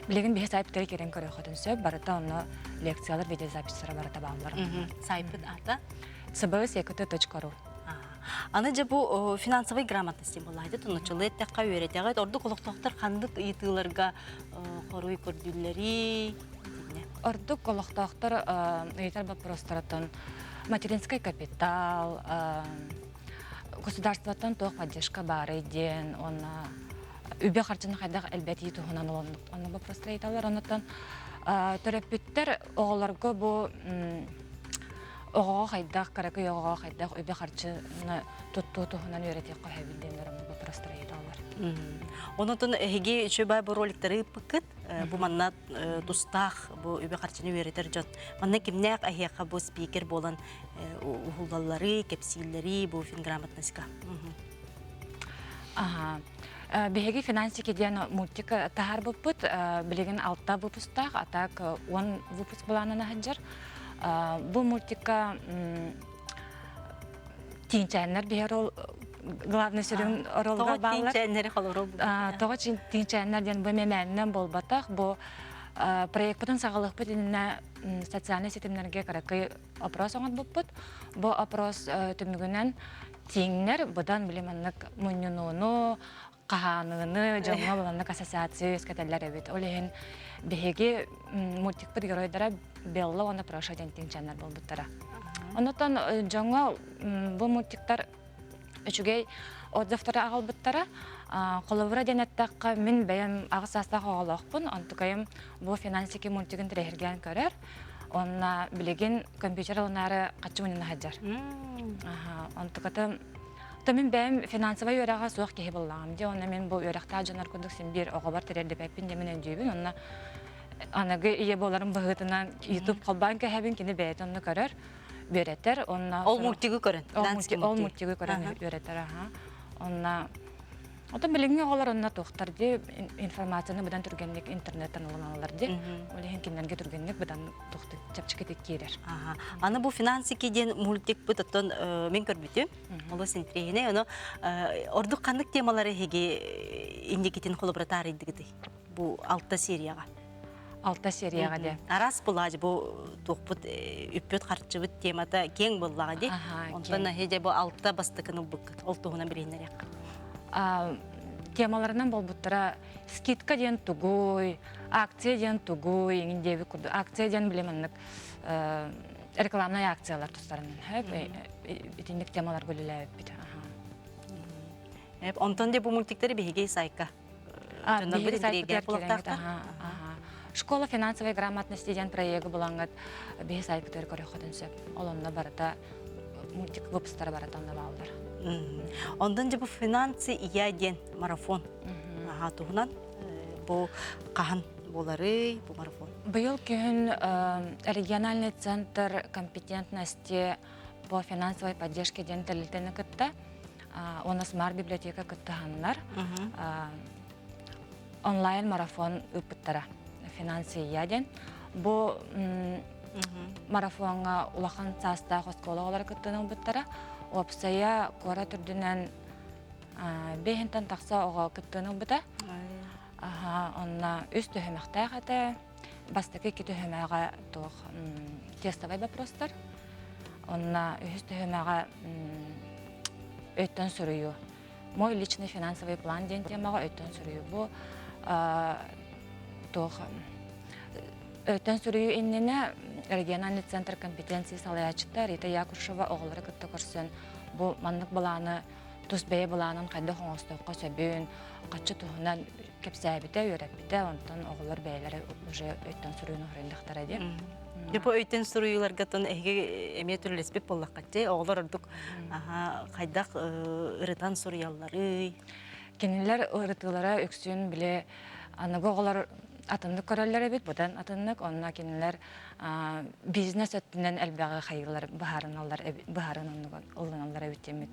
Билигин биһи сайтпытыгар киирэн көрүөххүтүн сөп. Барыта онно лекциялар, видеозаписьтара барыта бааллар. Сайтпыт аата? cbs.ru Аны дьэ бу финансовый грамотность диэн буоллаҕа тунуччалыы эттэххэ үөрэтэҕит ордук олохтоохтор ханнык ыйытыыларга хоруй көрдүүллэрий Ордук олохтоохтор ыйытар боппуруостарыттан материнский капитал, государствоттан туох поддержка баарый диэн уонна үбү харчыны хайдах элбэтии туһунан оннук боппуруостар ыйыталлар. Оннуттан төрөппүттэр оҕолорго бу оҕоҕо хайдах, кыракый оҕоҕо хайдах үбү-харчыны туттуу туһунан үөрэтиэххэ сөбүй диэн боппуруостар ыйыталлар. Онотон эһиги үчүгэй бу роликтары ыыппыккыт. Бу манна тустаах бу үбү-харчыны үөрэтэр дьон. Манна кимнээх эһиэхэ бу спикер буолан уһулаллары, кэпсииллэри бу финграмотностька. Аха. Биһиги финансики диэн мультик таһаарбыппыт. Билигин алта выпусктаах, а так 10 выпуск былаанана сылдьар. Бу мультикка тиинчээннэр биһи рол главный сүрүн ролга бааллар. Тиинчээннэри холору. Тоҕо тиинчээннэр диэн бу мэмээнинэн буолбатах. Бу проекпытын саҕалыахпыт иннинэ социальнай ситимнэргэ кыракый опрос оҥорбуппут. Бу опрос түмүгүнэн тииҥнэр быдан били маннык мунньунууну, хаһааныыны, дьоҥҥо маннык ассоциация үөскэтэллэр эбит. Ол иһин биһиги мультикпыт геройдара Белла уонна Проша диэн тиҥчээннэр буолбуттара. Оннуттан дьоҥҥо бу мультиктар үчүгэй отзывтары аҕалбыттара. Холобура диэн эттэххэ, мин бэйэм аҕыс саастаах оҕолоохпун, онтукайым бу финансики мультигын тирэһиргээн көрөр. Онна билигин компьютер ылынаары хаччы мунньуна сылдьар. Онтуката То мин бэйэм финансовай үөрэҕэ суох киһи буоллаҕым дии. Онно мин бу үөрэхтээх дьоннор курдук син биир оҕобор тириэрдибэппин диэн мин өйдүүбүн. Онно аныгы ийэ буоларым быһыытынан YouTube холбоон кэһэбин, кини бэйэтэ онно көрөр, үөрэтэр. Онно Ол мультигы көрөн. Ол мультигы көрөн үөрэтэр, аха. Онно Оттон билиҥҥи оҕолор онно туохтар дии информацияны быдан түргэнник интернеттэн ылыналлар дии. Ол иһин кинилэргэ түргэнник быдан туохтук чэпчэкитик киирэр. Аны бу финансики диэн мультикпыт оттон мин көрбүтүм. Олус интириэһинэй. Ону ордук ханнык темалары эһиги инникитин холобура таарыйдыгытый? Бу алта серияҕа. Алта серияҕа де. Араас булааж бу туохпут үппүт харчыбыт темата киэҥ буоллаҕа дии. Онтон эһиги бу алта бастакын ылбыккыт. Ол туһунан билиһиннэриэххэ. Темаларынан болбуттара скидка диэн тугуй, акция диэн тугуй, иҥин диэбит курдук. Акция диэн билим маннык рекламнай акциялар тустарынан итинник темаларга үлэлээбиппит. Онтон де бу мультиктары биһиги сайка Школа финансовой грамотности диэн проегы булаҥҥыт биһи сайтпытыгар көрүөххүтүн сөп. Ол онно барыта мультик выпустара барыта онно бааллар. Онтон дьэ бу финансы я диэн марафон аха туһунан бу хаһан буоларый бу марафон? Быйыл күһүн региональный центр компетентности по финансовой поддержке диэн тэрилтэни кытта уонна Смарт библиотека кыттыһаннар онлайн марафон ыыппыттара финансия диэн. Бу марафоҥҥа улахан саастаах оскуола оҕолоро кыттыыны ылбыттара. Уопсайа куорат үрдүнэн бэһинтэн тахса оҕо кыттыыны ылбыта. Онно үс түһүмэхтээх этэ. Бастакы икки түһүмэҕэ туох тестовай вопростар. Онно үһүс түһүмэҕэ өйтөн суруйуу. Мой личный финансовый план диэн темаҕа өйтөн суруйуу. Бу туох өйтөн суруйуу иннинэ региональный центр компетенции салайааччыта Рита Якушева оҕолору кытта көрсөн бу маннык былааны тус бэйэ былаанын хайдах оҥостуохха сөбүн, хаччы туһунан кэпсээбитэ, үөрэппитэ, онтон оҕолор бэйэлэрэ уже өйтөн суруйун уһуруйдахтара дии. Бу өйтөн суруйууларга тон эһиги эмиэ түрлеспит буоллаххатчы оҕолор ордук хайдах ырытан суруйалларый? Кинилэр ырытыылара үксүн били аныгы оҕолор атыннык көрөллөр эбит, быдан атыннык. Онно кинилэр бизнес өттүнэн элбэҕи хайыылар быһаарыналлар быһааран ылыналлар эбит диэммит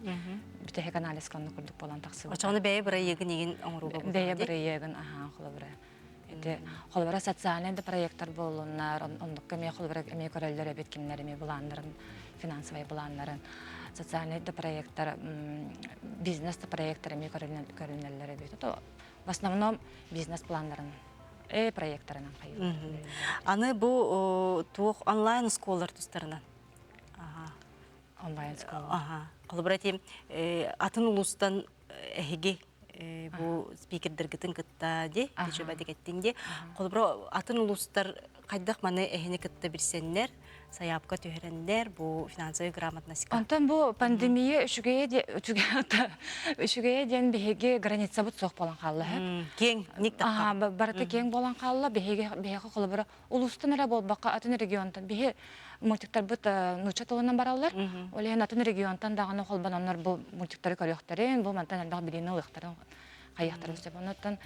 бүтэһик анализка онно курдук буолан тахсыбыта. Очоҕуна бэйэ бырайыагын игин оҥорууга Бэйэ бырайыагын аһаан холобура. Ити холобура социальный да проекттар буоллуннар, оннукка эмиэ холобура эмиэ көрөллөр эбит кинилэр эмиэ былааннарын, финансовай былааннарын. Социальный да проекттар, бизнес да проекттар эмиэ көрүнэллэр эбит. В основном бизнес планнарын проекттарынан хайыылар. Аны бу туох онлайн оскуолалар тустарынан? Онлайн школа. Аха. Холобура этим атын улуустан эһиги бу спикердэргитин кытта ди, течебадик эттин ди. Холобура атын улуустар хайдах маны эһини кытта билсэннэр, сайаапка түһэрэннэр бу финансовый грамотностька. Онтон бу пандемия үчүгэйэ үчүгэйэ диэн биһиги границабыт суох буолан хаалла. Киэҥ, ник Барыта киэҥ буолан хаалла. Биһиги биһиэхэ холобура улуустан эрэ буолбакка атын регионтан биһи мультиктарбыт нуучча тылынан бараллар. Ол иһин атын регионтан даҕаны холбононнор бу мультиктары көрүөхтэрин, бу мантан элбэх билиини ылыахтарын хайыахтарын сөп. Онуттан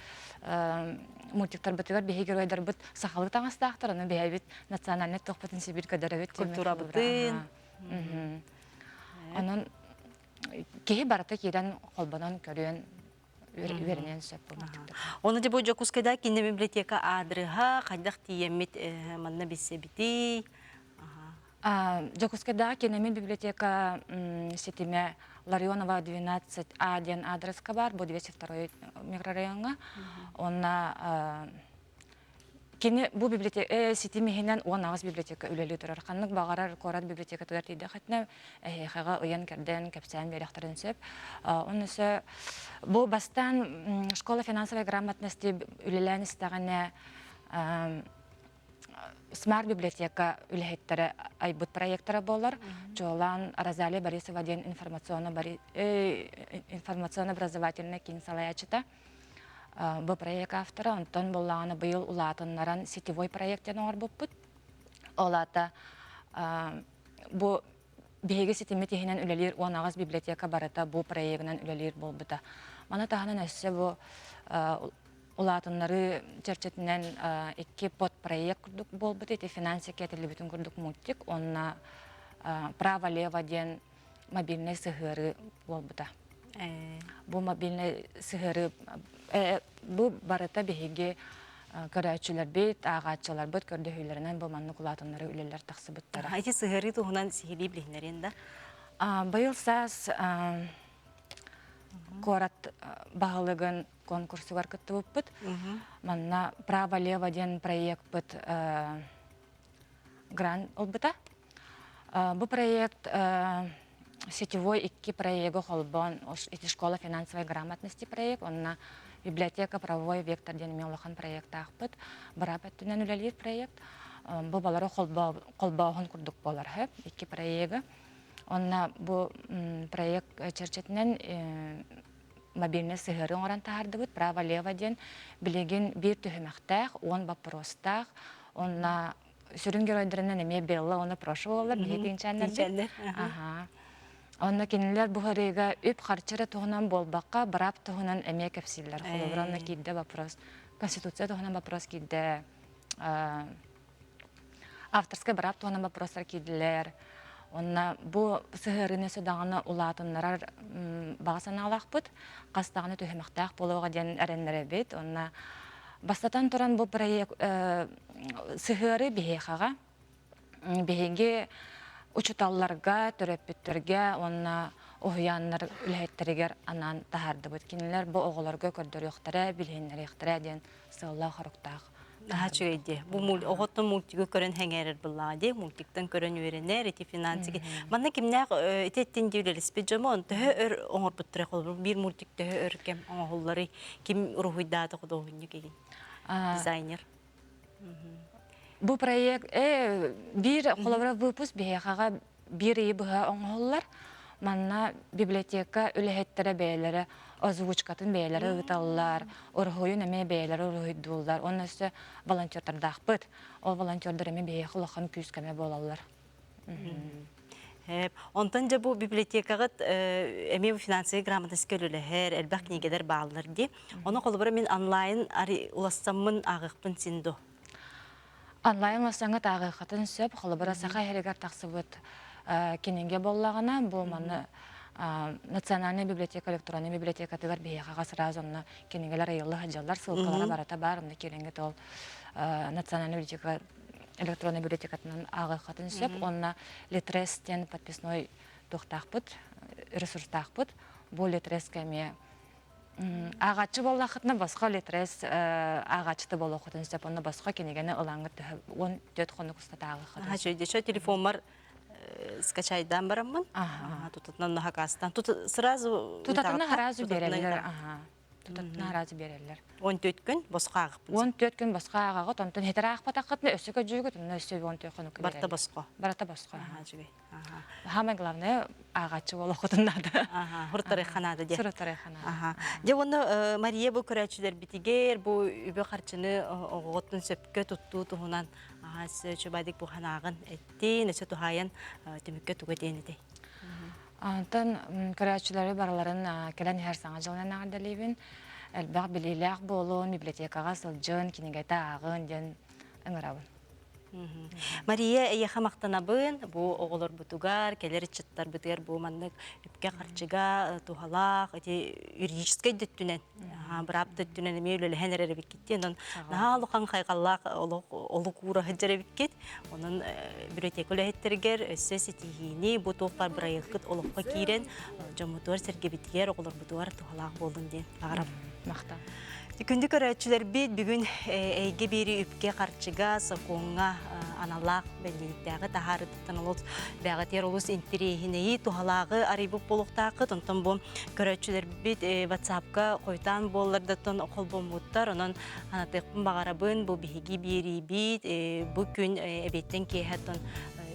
мультиктарбытыгар биһи геройдарбыт сахалыы таҥастаахтар, ону бэйэбит национальнай туохпутун сибир көрдөрөбүт. Культурабытын. Онон киһи барыта киирэн холбонон көрүөн үөрэниэн сөп бу мультиктар. Оны дьэ бу Дьокуускайда кине библиотека аадырыһа хайдах тиийэммит манна билсэбитий? Дьокуускайдааҕы кинэмин библиотека ситимэ Ларионова 12А диэн аадырыска баар, бу 202 микрорайоҥҥа. Онно кини бу библиотека ситим иһинэн 18 библиотека үлэлии турар. Ханнык баҕарар куорат библиотекатыгар тиийдэххитинэ эһиэхэҕэ ыйан-кэрдэн, кэпсээн биэриэхтэрин сөп. Онно өссө бу бастаан школа финансовой грамотности үлэлээн истэҕинэ Смарт библиотека үлэһиттэрэ айбыт проектара буолар. Чуолаан Розалия Борисова диэн информационно-образовательнай киин салайааччыта. Бу проект автора. Онтон буоллаҕына быйыл улаатыннаран сетевой проект диэн оҥорбуппут. Ол аата бу биһиги ситиммит иһинэн үлэлиир 18 библиотека барыта бу проегынан үлэлиир буолбута. Маны таһынан өссө бу улаатыннарыы чэрчитинэн икки подпроект курдук буолбут ити финансика этиллибитин курдук мультик уонна право-лево диэн мобильнай сыһыарыы буолбута. Бу мобильнай сыһыарыы бу барыта биһиги көрөөччүлэрбит, ааҕааччыларбыт көрдөһүүлэринэн бу маннык улаатыннарыы үлэлэр тахсыбыттара. Ити сыһыарыы туһунан сиһилии билиһиннэриэн да? Быйыл саас куорат баһылыгын конкурсугар кыттыбыппыт. Манна «Право-лево» диэн проекпыт грант ылбыта. Бу проект сетевой икки проегы холбоон ити школа финансовой грамотности проект, онно библиотека правовой вектор диэн эмиэ улахан проектаахпыт. Быраап өттүнэн үлэлиир проект. Бу балары холбооһун курдук буолар икки проегы. Онно бу проект чэрчитинэн мобильнай сыһыары оҥорон таһаардыбыт. Право-лево диэн билигин биир түһүмэхтээх, 10 боппуруостаах. Онно сүрүн геройдарынан эмиэ Белла уонна Проша буолаллар, биһиги тиҥчээннэрбит. Аха. Онно кинилэр бу харыыга үп-харчы эрэ туһунан буолбакка, быраап туһунан эмиэ кэпсииллэр. Холобура, онно киирдэ вопрос, Конституция туһунан вопрос киирдэ, авторскай быраап туһунан боппуруостар киирдилэр. Онно бу сыһыарыыны өссө даҕаны улаатыннарар баҕа санаалаахпыт. Хас даҕаны түһүмэхтээх буолуоҕа диэн эрэннэрэбит. Онно бастатан туран бу проект сыһыары биһиэхэҕэ биһиги учууталларга, төрөппүттэргэ уонна уһуйааннар үлэһиттэригэр анаан таһаардыбыт. Кинилэр бу оҕолорго көрдөрүөхтэрэ, билиһиннэриэхтэрэ диэн сыаллаах-соруктаах. Наһаа үчүгэй дии. Бу оҕоттон мультигы көрөн сэҥээрэр быллаҕа дии. Мультиктан көрөн үөрэнэр, ити финансики. Манна кимнээх ити эттин дии үлэлэспит дьомо, төһө өр оҥорбуттара холобур биир мультик төһө өр кэм оҥоһулларый? Ким уруһуйдаата худуоһунньук игин? Дизайнер. Бу проект биир холобура выпуск биһиэхэҕэ биир ыйы быһа оҥоһуллар. Манна библиотека үлэһиттэрэ бэйэлэрэ озвучкатын бэйэлэрэ ыыталлар, уруһуйун эмиэ бэйэлэрэ уруһуйдууллар. Уонна өссө волонтердардаахпыт. Ол волонтердар эмиэ биһиэхэ улахан күүс-көмө буолаллар. Онтон дьэ бу библиотекаҕыт эмиэ финансовый грамотность үлэлэһэр, элбэх кинигэлэр бааллар дии. Ону холобура мин онлайн улассаммын ааҕыахпын син дуо? Онлайн улассаҥҥыт ааҕыаххытын сөп. Холобура саха иһэригэр тахсыбыт кинигэ буоллаҕына, бу манна Национальная библиотека электроннай библиотекатыгар биһиэхэ сразу онно кинигэлэр ыйылла сылдьаллар, ссылкалара барыта баар, онно киирэҥҥит ол Национальная библиотека электроннай библиотекатынан ааҕыаххытын сөп уонна Литрес диэн подписной туохтаахпыт, ресурстаахпыт. Бу Литреске эмиэ ааҕааччы буоллаххытына босхо Литрес ааҕааччыта буолуоххутун сөп. Онно босхо кинигэни ылаҥҥыт төһө 14 хонук устата ааҕыаххытын сөп. Еще телефоммар скачайдаан бараммын. Тутатынан наһакаастан. Тут сразу Тутатына сразу береллер. Тутатына араас биэрэллэр. 14 күн босхо ааҕыппын. 14 күн босхо ааҕаҕыт, онтон хитер аахпатаххытына өссө көдьүүгүт, онно өссө 14 хонук Барта босхо. Барта босхо. Аха, үчүгэй. Аха. Самое главное, ааҕааччы буолуоххутун наада. Аха, хуруттарыахха наада диэ. Суруттарыахха наада. Аха. Дьэ уонна Мария бу көрөөччүлэрбитигэр бу үбү харчыны оҕоҕуттан сөпкө туттуу туһунан аха чубадик бу ханааҕын эттин, өссө туһаайан түмүккэ тугу этиэн этэй? Онтон көрөөччүлэри барыларын кэлэн иһэр Саҥа дьылынан эҕэрдэлиибин. Элбэх билиилээх буолун, библиотекаҕа сылдьын, кинигэтэ ааҕын диэн ыҥырабын. Мария, эйиэхэ махтанабын. Бу оҕолорбутугар, кэлэр ыччаттарбытыгар бу маннык үпкэ-харчыга туһалаах, ити юридическай да өттүнэн, быраап да өттүнэн эмиэ үлэлэһэн эрэр эбиккит. Онон наһаа улахан хайҕаллаах олук уура сылдьар эбиккит. Онон библиотека үлэһиттэригэр өссө ситиһиини бу туох баар бырайыаккыт олоххо киирэн дьоммутугар, сэргэбитигэр, оҕолорбутугар туһалаах буоллун диэн баҕарабын. Махтал. Күндү көрөөччүлэрбит бүгүн эйгэ биэри үпкэ-харчыга, сокуоҥҥа аналлаах бэлиэтээҕи таһаарыытыттан олус бэҕэтиэр олус интэриэһинэйи, туһалааҕы арыйбыт буолуохтааххыт. Онтон бу көрөөччүлэрбит WhatsApp-ка хойутаан буоллардаттан холбоммуттар. Онон Анатыахпын баҕарабын, бу биһиги биэриибит бу күн эбиэттэн киэһэ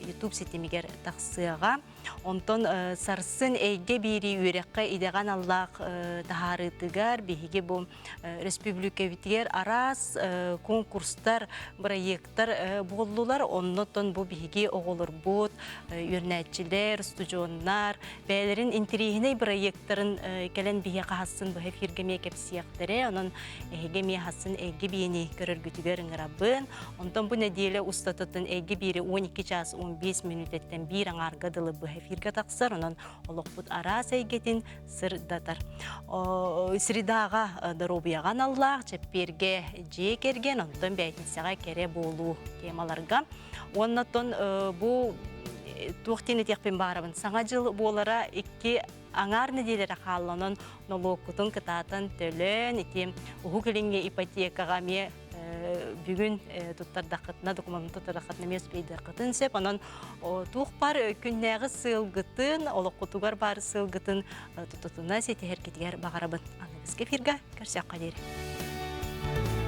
YouTube ситимигэр тахсыаҕа. Онтон сарсын эйгэ биэрии үөрэххэ идэҕэ аналлаах таһаарыытыгар биһиги бу республикабитигэр араас конкурстар, проекттар буоллулар. Оннотон бу биһиги оҕолорбут, үөрэнээччилэр, устудьуоннар бэйэлэрин интэриэһинэй проекттарын кэлэн биһиэхэ хаһасын быһа эфиргэ эмиэ кэпсиэхтэрэ. Онон Эһиги эмиэ хасын эйгэ биэни көрөргүтүгэр ыҥырабын. Онтон бу нэдиэлэ устатытын эйгэ биэри 12 час 15 мүнүүтэттэн биир аҥаарга дылы быһа эфиргэ тахсар. Онон олохпут араас эйгэтин сырдатар. Средаҕа доруобуйаҕа аналлаах, чэппиэргэ дьиэ кэргэн, онтон бээтинсэҕэ кэрэ буолуу темаларга. Уонна оттон бу туох диэн этиэхпин баарабын. Саҥа дьыл буолара икки аҥаар нэдиэлэрэ хаалланан нолуоккутун кытаатан төлөөн ити Уһук Илиҥҥи ипотекаҕа эмиэ бүгүн туттардаххытына докумуонун туттардаххытына эмиэ успейдыаххытын сөп онон туох баар күннээҕи сыалгытын олоххутугар баар сыалгытын тутутуна ситиһэргитигэр баҕарабын аныгыскы эфирга көрсөххө диэри.